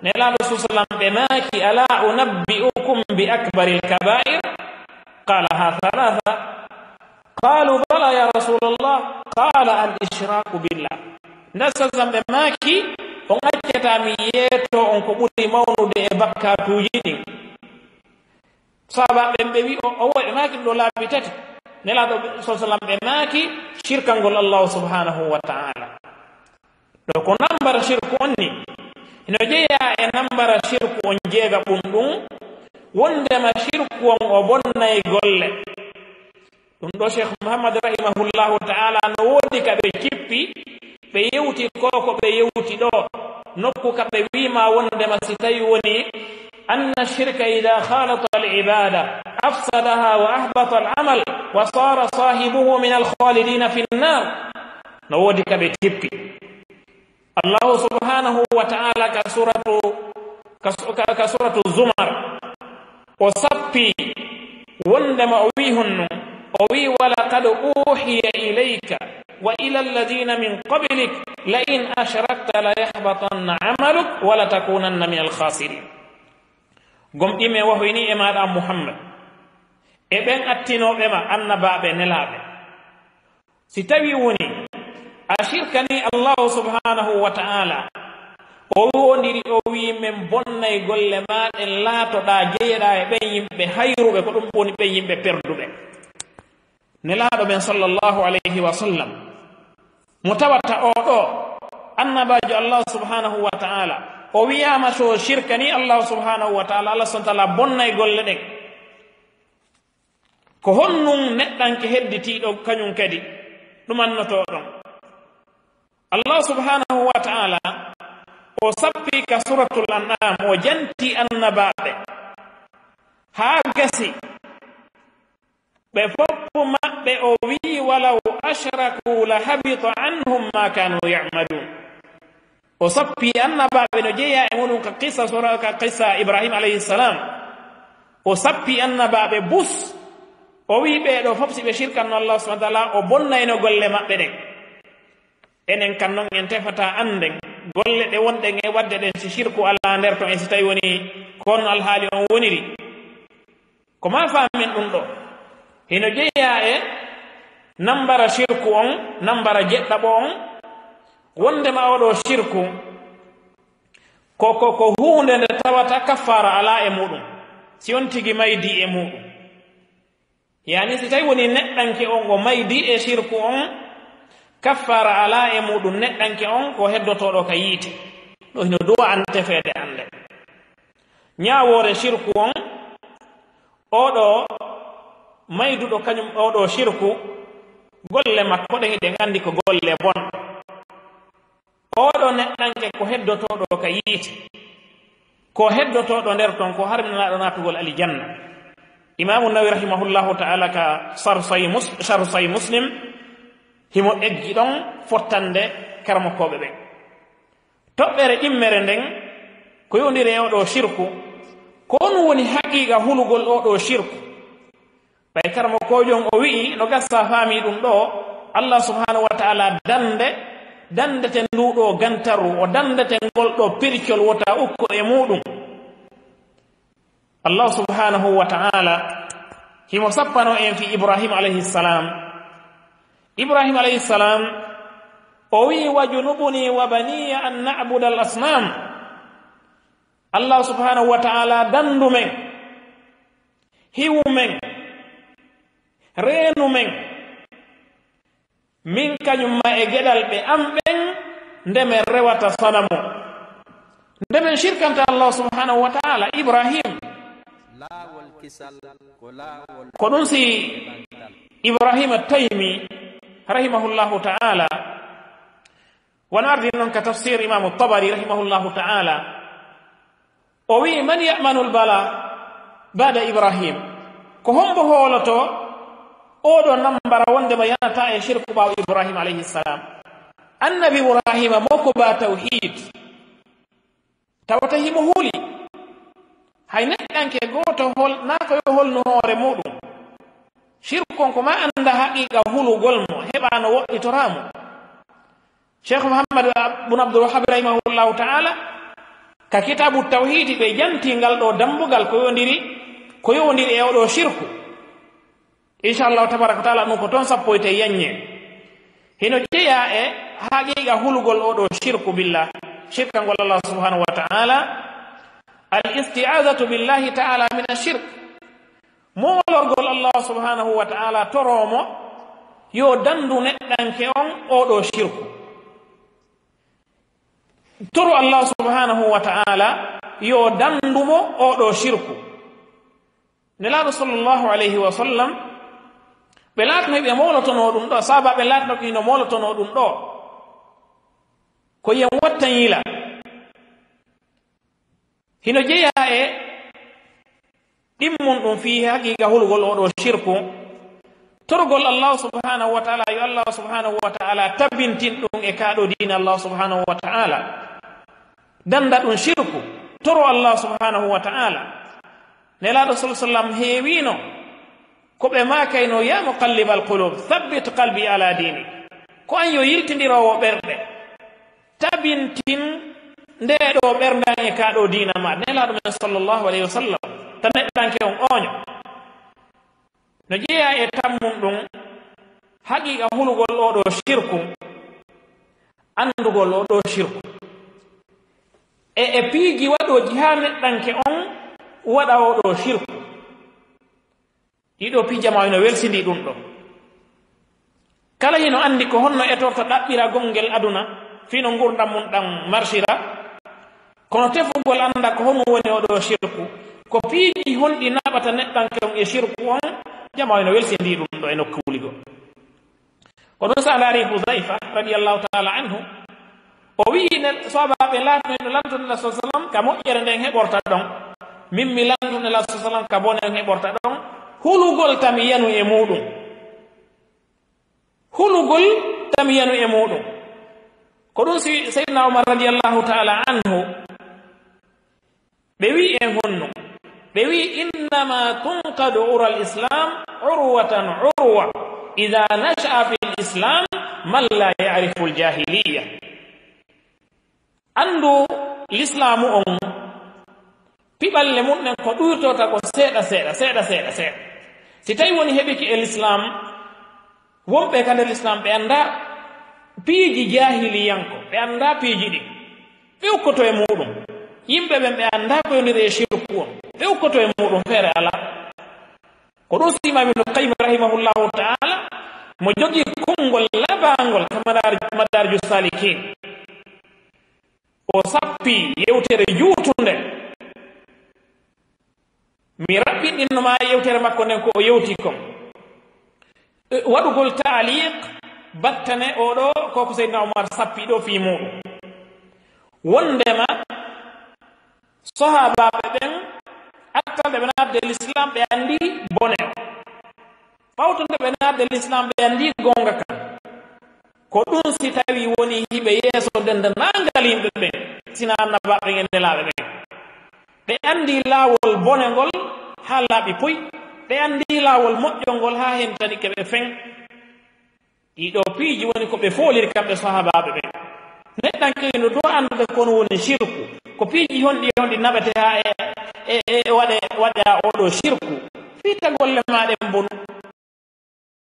Nelaaɗo sallam ɓe maaki, "Ala unabbi'ukum bi akbaril kaba'ir?" Qalaha thalatha. Qalu, "Bala ya Rasulallah." Qala, "Al ishraku billah." Nda sallam ɓe maaki, "On accata mi yeeto on ko ɓuri mawnude e bakkaatuuji ɗin?" Sahaaba ɓen ɓe wi, "O, o woy?" Ɓe maaki ɗo laabi tati. Nelaaɗo sallam ɓe maaki, "Shirkangol Allah subhanahu wa ta'ala." Ɗo ko nambara shirku on ni. Hino jeyaa e nambara shirku on jeegaɓun ɗum, wondema shirku on o bonnay golle. Ɗum ɗo Cheikh Muhammad rahimahullahu ta'ala no woodi ka ɓe cippi, ɓe yewti ko, ko ɓe yewti ɗo, nokku ka ɓe wiima wondema si tawi woni, "Anna shirka idha khalata al ibada afsadaha wa ahbata al amal wa sara sahibuhu min al khalidina fi nnar." No woodi ka ɓe cippi. Allahu subhanahu wa ta'ala ka suratu, ka su-, ka, ka suratu Zumar, o sappi wondema o wi honno, o wi, "Wa laqad uhiya ilayka wa ila alladhina min qablik la in ashrakta la yahbatanna amaluk wa la takunanna min al khasirin." Gomɗii mi wahyini e maaɗa Muhammad, e ɓen attinooɓe ma annabaaɓe nelaaɓe. Si tawi woni a shirkani Allahu subhanahu wa ta'ala, o wondiri, o wi, "Men bonnay golle ma ɗen, laatoɗaa, jeyeɗaa e ɓen yimɓe hayruɓe, ko ɗum woni ɓen yimɓe perduɓe." Nelaaɗo men sallallahu alayhi wa sallam, mo tawata oo ɗoo annabaajo Allah subhanahu wa ta'ala, o wiyaama so shirkani Allah subhanahu wa ta'ala, Allah subhanahu wa ta'ala bonnay golle ɗen. Ko honɗum neɗɗanke hedditiiɗo kañum kadi ɗumannotoo ɗon? Allah subhanahu wa ta'ala o sappi ka suratul An'am, o janti annabaaɓe haa gasi. Ɓe fof maɓɓe o wi'i, "Walaw ashraku la habita anhum ma kanu ya'malun." O sappi annabaaɓe no jeyaa e muɗum ka qissa sura, ka qissa Ibrahim alayhi salam. O sappi annabaaɓe bus. O wi'i ɓee ɗoo fof si ɓe shirkanno Allah subhanahu wa ta'ala, o bonnayno golle maɓɓe ɗen. Enen kan non en tefataa annden golle ɗe wonɗen e waɗde ɗen si shirku alaa nder ton e si tawi woni ko on alhaali on woniri. Ko maa faamen ɗum ɗo, hino jeyaa e nambara shirku on, nambara jeɗɗaɓo on, wondema oo ɗoo shirku ko, ko, ko huunde nde tawata kaffaara alaa e muɗum, si on tigi maydii e muɗum. Yaani, si tawi woni neɗɗanke on o maydii e shirku on, kaffaara alaa e muɗum, neɗɗanke on ko heddotooɗo ka yiite. Ɗo hino du'a an tefeede an nde. Ñaawoore shirku on, oo ɗoo mayduɗo kañum oɗo shirku, golle makko ɗen eɗen anndi ko golle bonɗe. Oɗo neɗɗanke ko heddotooɗo ka yiite. Ko heddotooɗo nder ton, ko harminanaaɗo naatugol aljanna. Imaamu Nawawi rahimahullahu ta'ala ka Sharhu Sahih Mus-, Sharhu Sahih Muslim, himo eggi ɗon fottande karamokooɓe ɓen. Toɓɓere ɗimmere nden, ko yowndiri e oɗo shirku, ko honɗum woni haqiiqa hulugol oɗo shirku? Ɓay karamokoojo on o wi'i, no gasa faami ɗum ɗo, Allah subhanahu wa ta'ala dande, dandete ndu ɗo gantaru, o dandete ngol ɗo pircol wota ukko e muɗum. Allah subhanahu wa ta'ala himo sappano en fi Ibrahim alayhi salam. Ibrahim alayhi salam, o wi'i, "Wa junubuni wa baniya an na'buda al asnam." Allah subhanahu wa ta'ala dandu men, hiwu men, reenu men, min kañum ma e geɗal ɓe am ɓen, nde men rewata sanamu, nde men shirkanta Allah subhanahu wa ta'ala. Ibrahim, laawol kisal ko laawol ko ɗum si Ibrahim Taymi rahimahullahu ta'ala, wano ardi non ka tafsir Imaamu Tabari rahimahullahu ta'ala, o wi'i, "Man ya'manul bala ba'da Ibrahim?" Ko hombo hooloto oɗo nambara wonde mo yanata e shirku ɓaawo Ibrahim alayhi salam? Annabi Ibrahima mo ko ba tawhid. Tawata himo huli. Hay neɗɗanke gooto hol-, naa ko yo holnu hoore muɗum. Shirku on ko ma annda haqiqa hulugol mo, heɓa no woɗɗitoraa mo. Cheikh Muhammad bun Abdul Wahhab rahimahullahu ta'ala, ka kitabu tawhidi ɓe janti ngal ɗo dambugal ko yowndiri, ko yowndiri e oɗo shirku. Inshallahu tabaraka wa ta'ala, ɗum ko toon sappoyte yaññe. Hino jeyaa e haqiqa hulugol oɗo shirku billah, shirkangol Allah subhanahu wa ta'ala, al isti'azatu billahi ta'ala min ashirk. Moolorgol Allah subhanahu wa ta'ala, toroomo yo dandu neɗɗanke on oɗo shirku. Toru Allah subhanahu wa ta'ala yo dandu mo oɗo shirku. Nelaaɗo sallallahu alayhi wa sallam, ɓe laatno ɓe moolotono ɗum ɗo, saaba ɓe laatno ko hino moolotono ɗum ɗo. Ko yen wattan yila. Hino jeyaa e ɗimmun ɗum fii haqiqa hulugol oɗo shirku. Torgol Allah subhanahu wa ta'ala, yo Allah subhanahu wa ta'ala tabintin ɗum e kaɗo diina Allah subhanahu wa ta'ala. Danda ɗum shirku, toro Allah subhanahu wa ta'ala. Nelaaɗo sallallahu alayhi wa sallam heewino ko ɓe maakayno, "Ya muqallibal qulub, thabbit qalbi ala dinik." Ko an yo yiltindiroowo ɓerɗe, tabintin nde ɗo ɓerndan e kaɗo diina ma. Nelaaɗo men sallallahu alayhi wa sallam, ta neɗɗanke on ooño. No jeyaa e tammun ɗum, haqiqa hulugol oɗo shirku, andugol oɗo shirku. E, e piiji waɗooji haa neɗɗanke on waɗa oɗo shirku. Ɗiɗo piiji jama ino welsindi ɗum ɗo. Kala hino andi ko honno etorta ɗaɓɓira gongel aduna, fino ngurdam mun ɗam marshira. Kono tefugol anda ko honum woni oɗo shirku, ko piiji honɗi naɓata neɗɗanke on e shirku on, jama ino welsindi ɗum ɗo e nokkuuli goo. Ko ɗum sa laari Huzaifa radiyallahu ta'ala anhu, o wi'i ne, sahabaaɓe laatno no lantude Nela sallallahu alayhi wa sallam ka moƴƴere nden heɓorta ɗon. Min mi lantu Nela sallallahu alayhi wa sallam ka bone on heɓorta ɗon. Hulugol tami yanu e muɗum. Hulugol tami yanu e muɗum. Ko ɗum si Sayyidina Umar radiyallahu ta'ala anhu, ɓe wi'i en honno? Ɓe wi'i, "Innama tunqadu ural islam urwatan urwa, idha nasha'a fil islam man la ya'riful jahiliya." Andu lislaamu on, piɓalle mun ɗen ko ɗuytorta ko seeɗa, seeɗa, seeɗa, seeɗa, seeɗa. Si tawi woni heɓike e lislaam, wonɓe ka nder lislaam ɓe anndaa piiji jaahiliyanko, ɓe anndaa piiji ɗin. Ɓe ukkoto e muɗum. Yimɓe ɓen ɓe anndaa ko yondiri e shirku on. Ɓe ukkoto e muɗum, feere alaa. Ko ɗum si Imaam Ibnu Qayyim rahimahullahu ta'ala, mo jogii konngol labaangol ka Madaar-, Madaariju Saalikiin. O sappi yewtere juutunde. Mi raɓɓiɗinno ma yewtere makko nden ko o yewti kon. Waɗugol taaliq battane oɗo ko ko Seydina Omar sappi ɗo fii muɗum. Wondema sahaabaaɓe ɓen attanɓe ɓe naatde l'islam ɓe anndi bone o. Ɓawto nde ɓe naatde l'islam ɓe anndi gonga kan. Ko ɗum si tawi woni hiɓe yeeso denndaangal yimɓe ɓen, sina annabaaɓe ɓen e nelaaɓe ɓen. Ɓe anndi laawol bone ngol haa laaɓi puy. Ɓe anndi laawol moƴƴo ngol haa hentani ke ɓe fen. Ɗiɗo piiji woni ko ɓe fooliri kamɓe sahaabaaɓe ɓen. Neɗɗanke no do anndude kono woni shirku. Ko piiji honɗi honɗi naɓete haa e, e, e waɗe, waɗa oɗo shirku. Fii tagolle maa ɗen bonu.